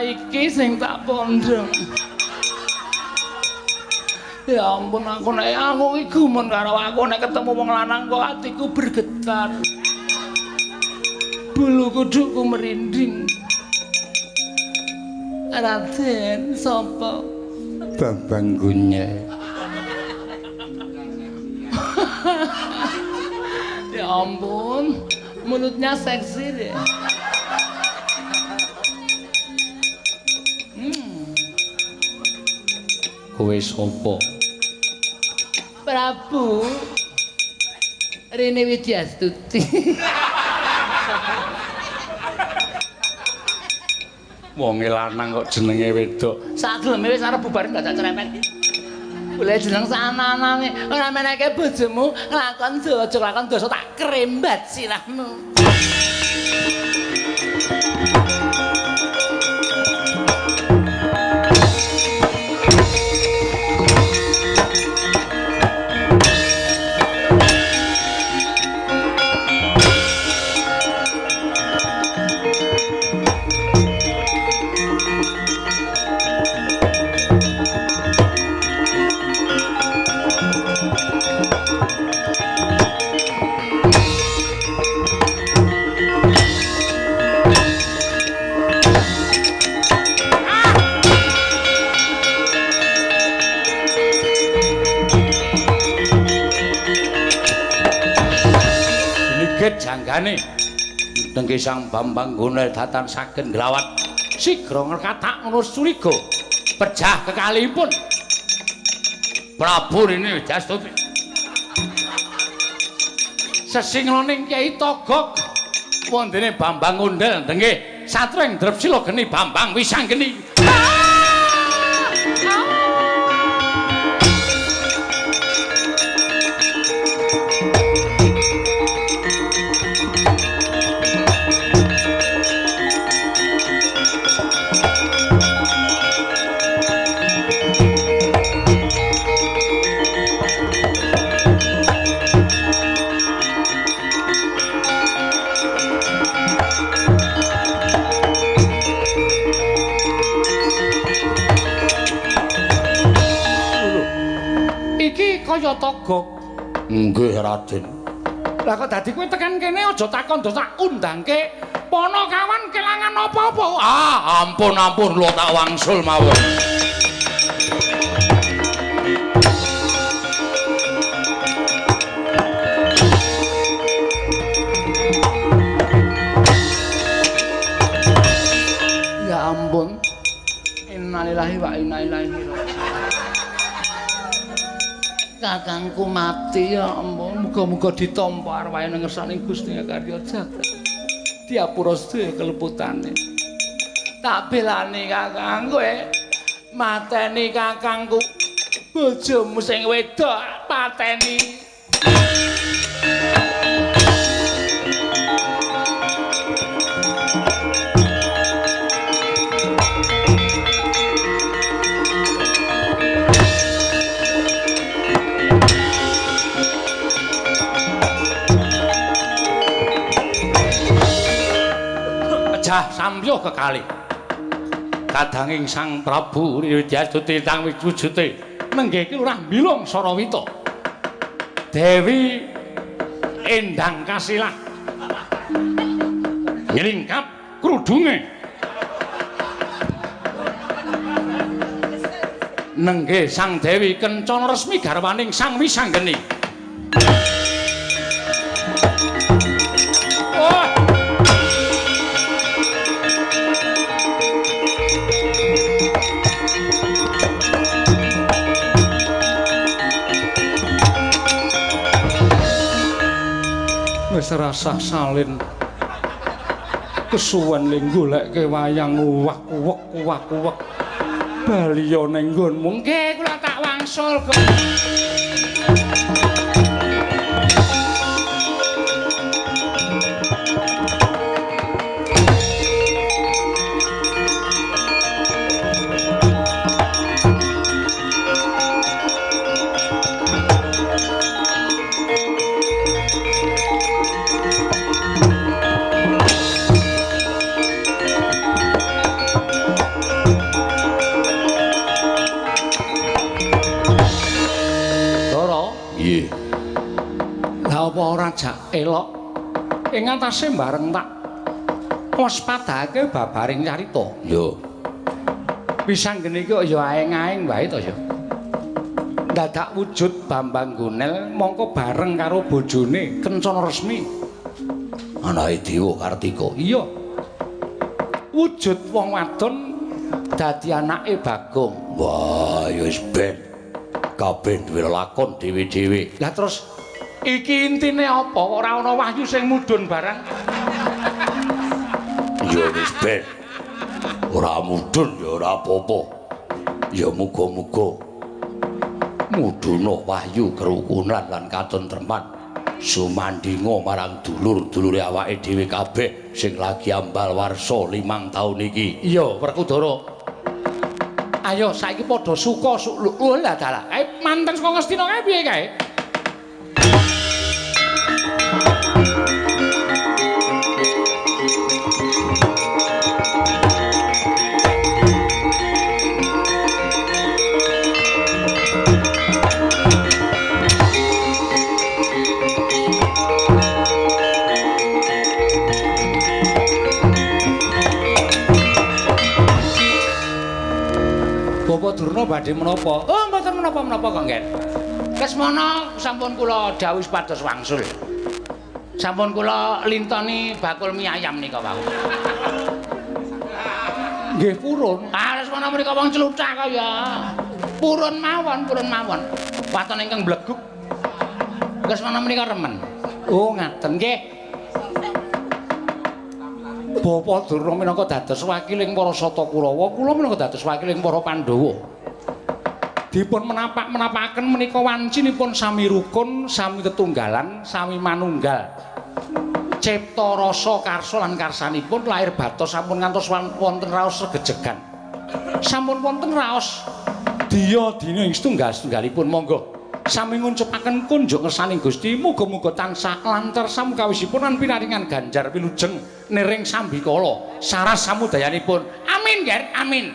Iki sing tak pondhong. Ya ampun aku nek aku iki gumun karo aku nek ketemu wong lanang kok atiku bergetar. Bulu kudukku merinding. Raden sapa? Bambang Gunyel. Ya ampun, mulutnya seksi deh. Kowe sapa? Prabu Rini Widyastuti. Wonge lanang kok jenenge wedok. Sageleme wis arep bubar dadak cerempet. Boleh jeneng sananane ora meneke bojomu nglakon aja nglakon dosa tak krembat sirahmu. Janggane dengke Sang Bambang Gonel datan saged nglawat sigra ngrekatak ngono curiga pejah kekalihipun Prabu Rini Widyastuti. Sesingloning Kyai Togok wondene Bambang Gondel dengke satreng Drepsila geni Bambang Wisanggeni. Kaya Togok. Nggih, Raden. Lah kok dadi kowe tekan kene aja takon do tak undangke Ponokawan kelangan apa-apa. Ah, ampun ampun lho tak wangsul mawon. Ya ampun. Innalillahi wa inna ilaihi raji'un. Kakangku mati ya ampun, muga-muga ditampa arwahe nang ngersane Gusti karya jagat. Diapura sedaya keleputane. Tak belani kakang kowe mateni kakangku. Bojomu sing wedok pateni. Pejah samyuh kekali. Kadanging Sang Prabu Widyastuti tang wujute nenggih ki Lurah Bilung Sarawita. Dewi Endang Kasilah nglingkap krudunge. Nenggih Sang Dewi Kencana resmi garwaning Sang Wisanggeni. Wis rasah salin. Kesuwen le golekke wayang uwak-uwek uwak-uwek. Baliya ning nggonmu. Nggih, kula tak wangsul. Ora jak elok ing atase bareng tak waspadake babaring carita. Yo. Pisanggene iki kok ya aeng-aeng wae to ya. Dadak wujud Bambang Gonel mongko bareng karo bojone Kencana Resmi. Anake Dewa Kartika. Iya. Wujud wong wadon dadi anake Bagong. Wah, ya wis ben. Kabeh duwe lakon dhewe-dhewe. Lah terus iki intine apa? Ora ana wahyu sing mudhun barang. Ya wis ben. Ora mudhun ya ora apa-apa. Ya muga-muga mudhuna wahyu kerukunan lan katentreman sumandinga marang dulur-dulure awake dhewe kabeh sing lagi ambal warsa 5 taun iki. Iya, Werkudara. Ayo saiki padha suka lho lah dalah. Kae manten saka Ngastina kae piye kae? Bapak Durna badhe menapa? Oh, mboten menapa-menapa kok, Ngen. Lesmana sampun kula dawuhi supados wangsul. Sampun kula lintoni bakul mie ayam nika wau. Nggih purun. Ah, Lesmana menika wong cluthak kaya. Purun mawon, purun mawon. Waton ingkang bleguk. Lesmana menika remen. Oh, ngaten nggih. Bapak Durna minangka dados wakiling para Sata Kurawa, kula minangka dados wakiling para Pandhawa. Dipun menapak-menapakaken menika wancinipun sami rukun, sami tetunggalan, sami manunggal. Cipta rasa karsa lan karsanipun lahir batos sampun ngantos wonten raos regejegan. Sampun wonten raos diya dina ing setunggal-setunggalipun. Monggo sami nguncupaken kunjuk ngersaning Gusti, muga-muga tansah lancar samukawisipun lan pinaringan ganjar wilujeng niring sambikala saras samudayanipun. Amin, Ger, amin.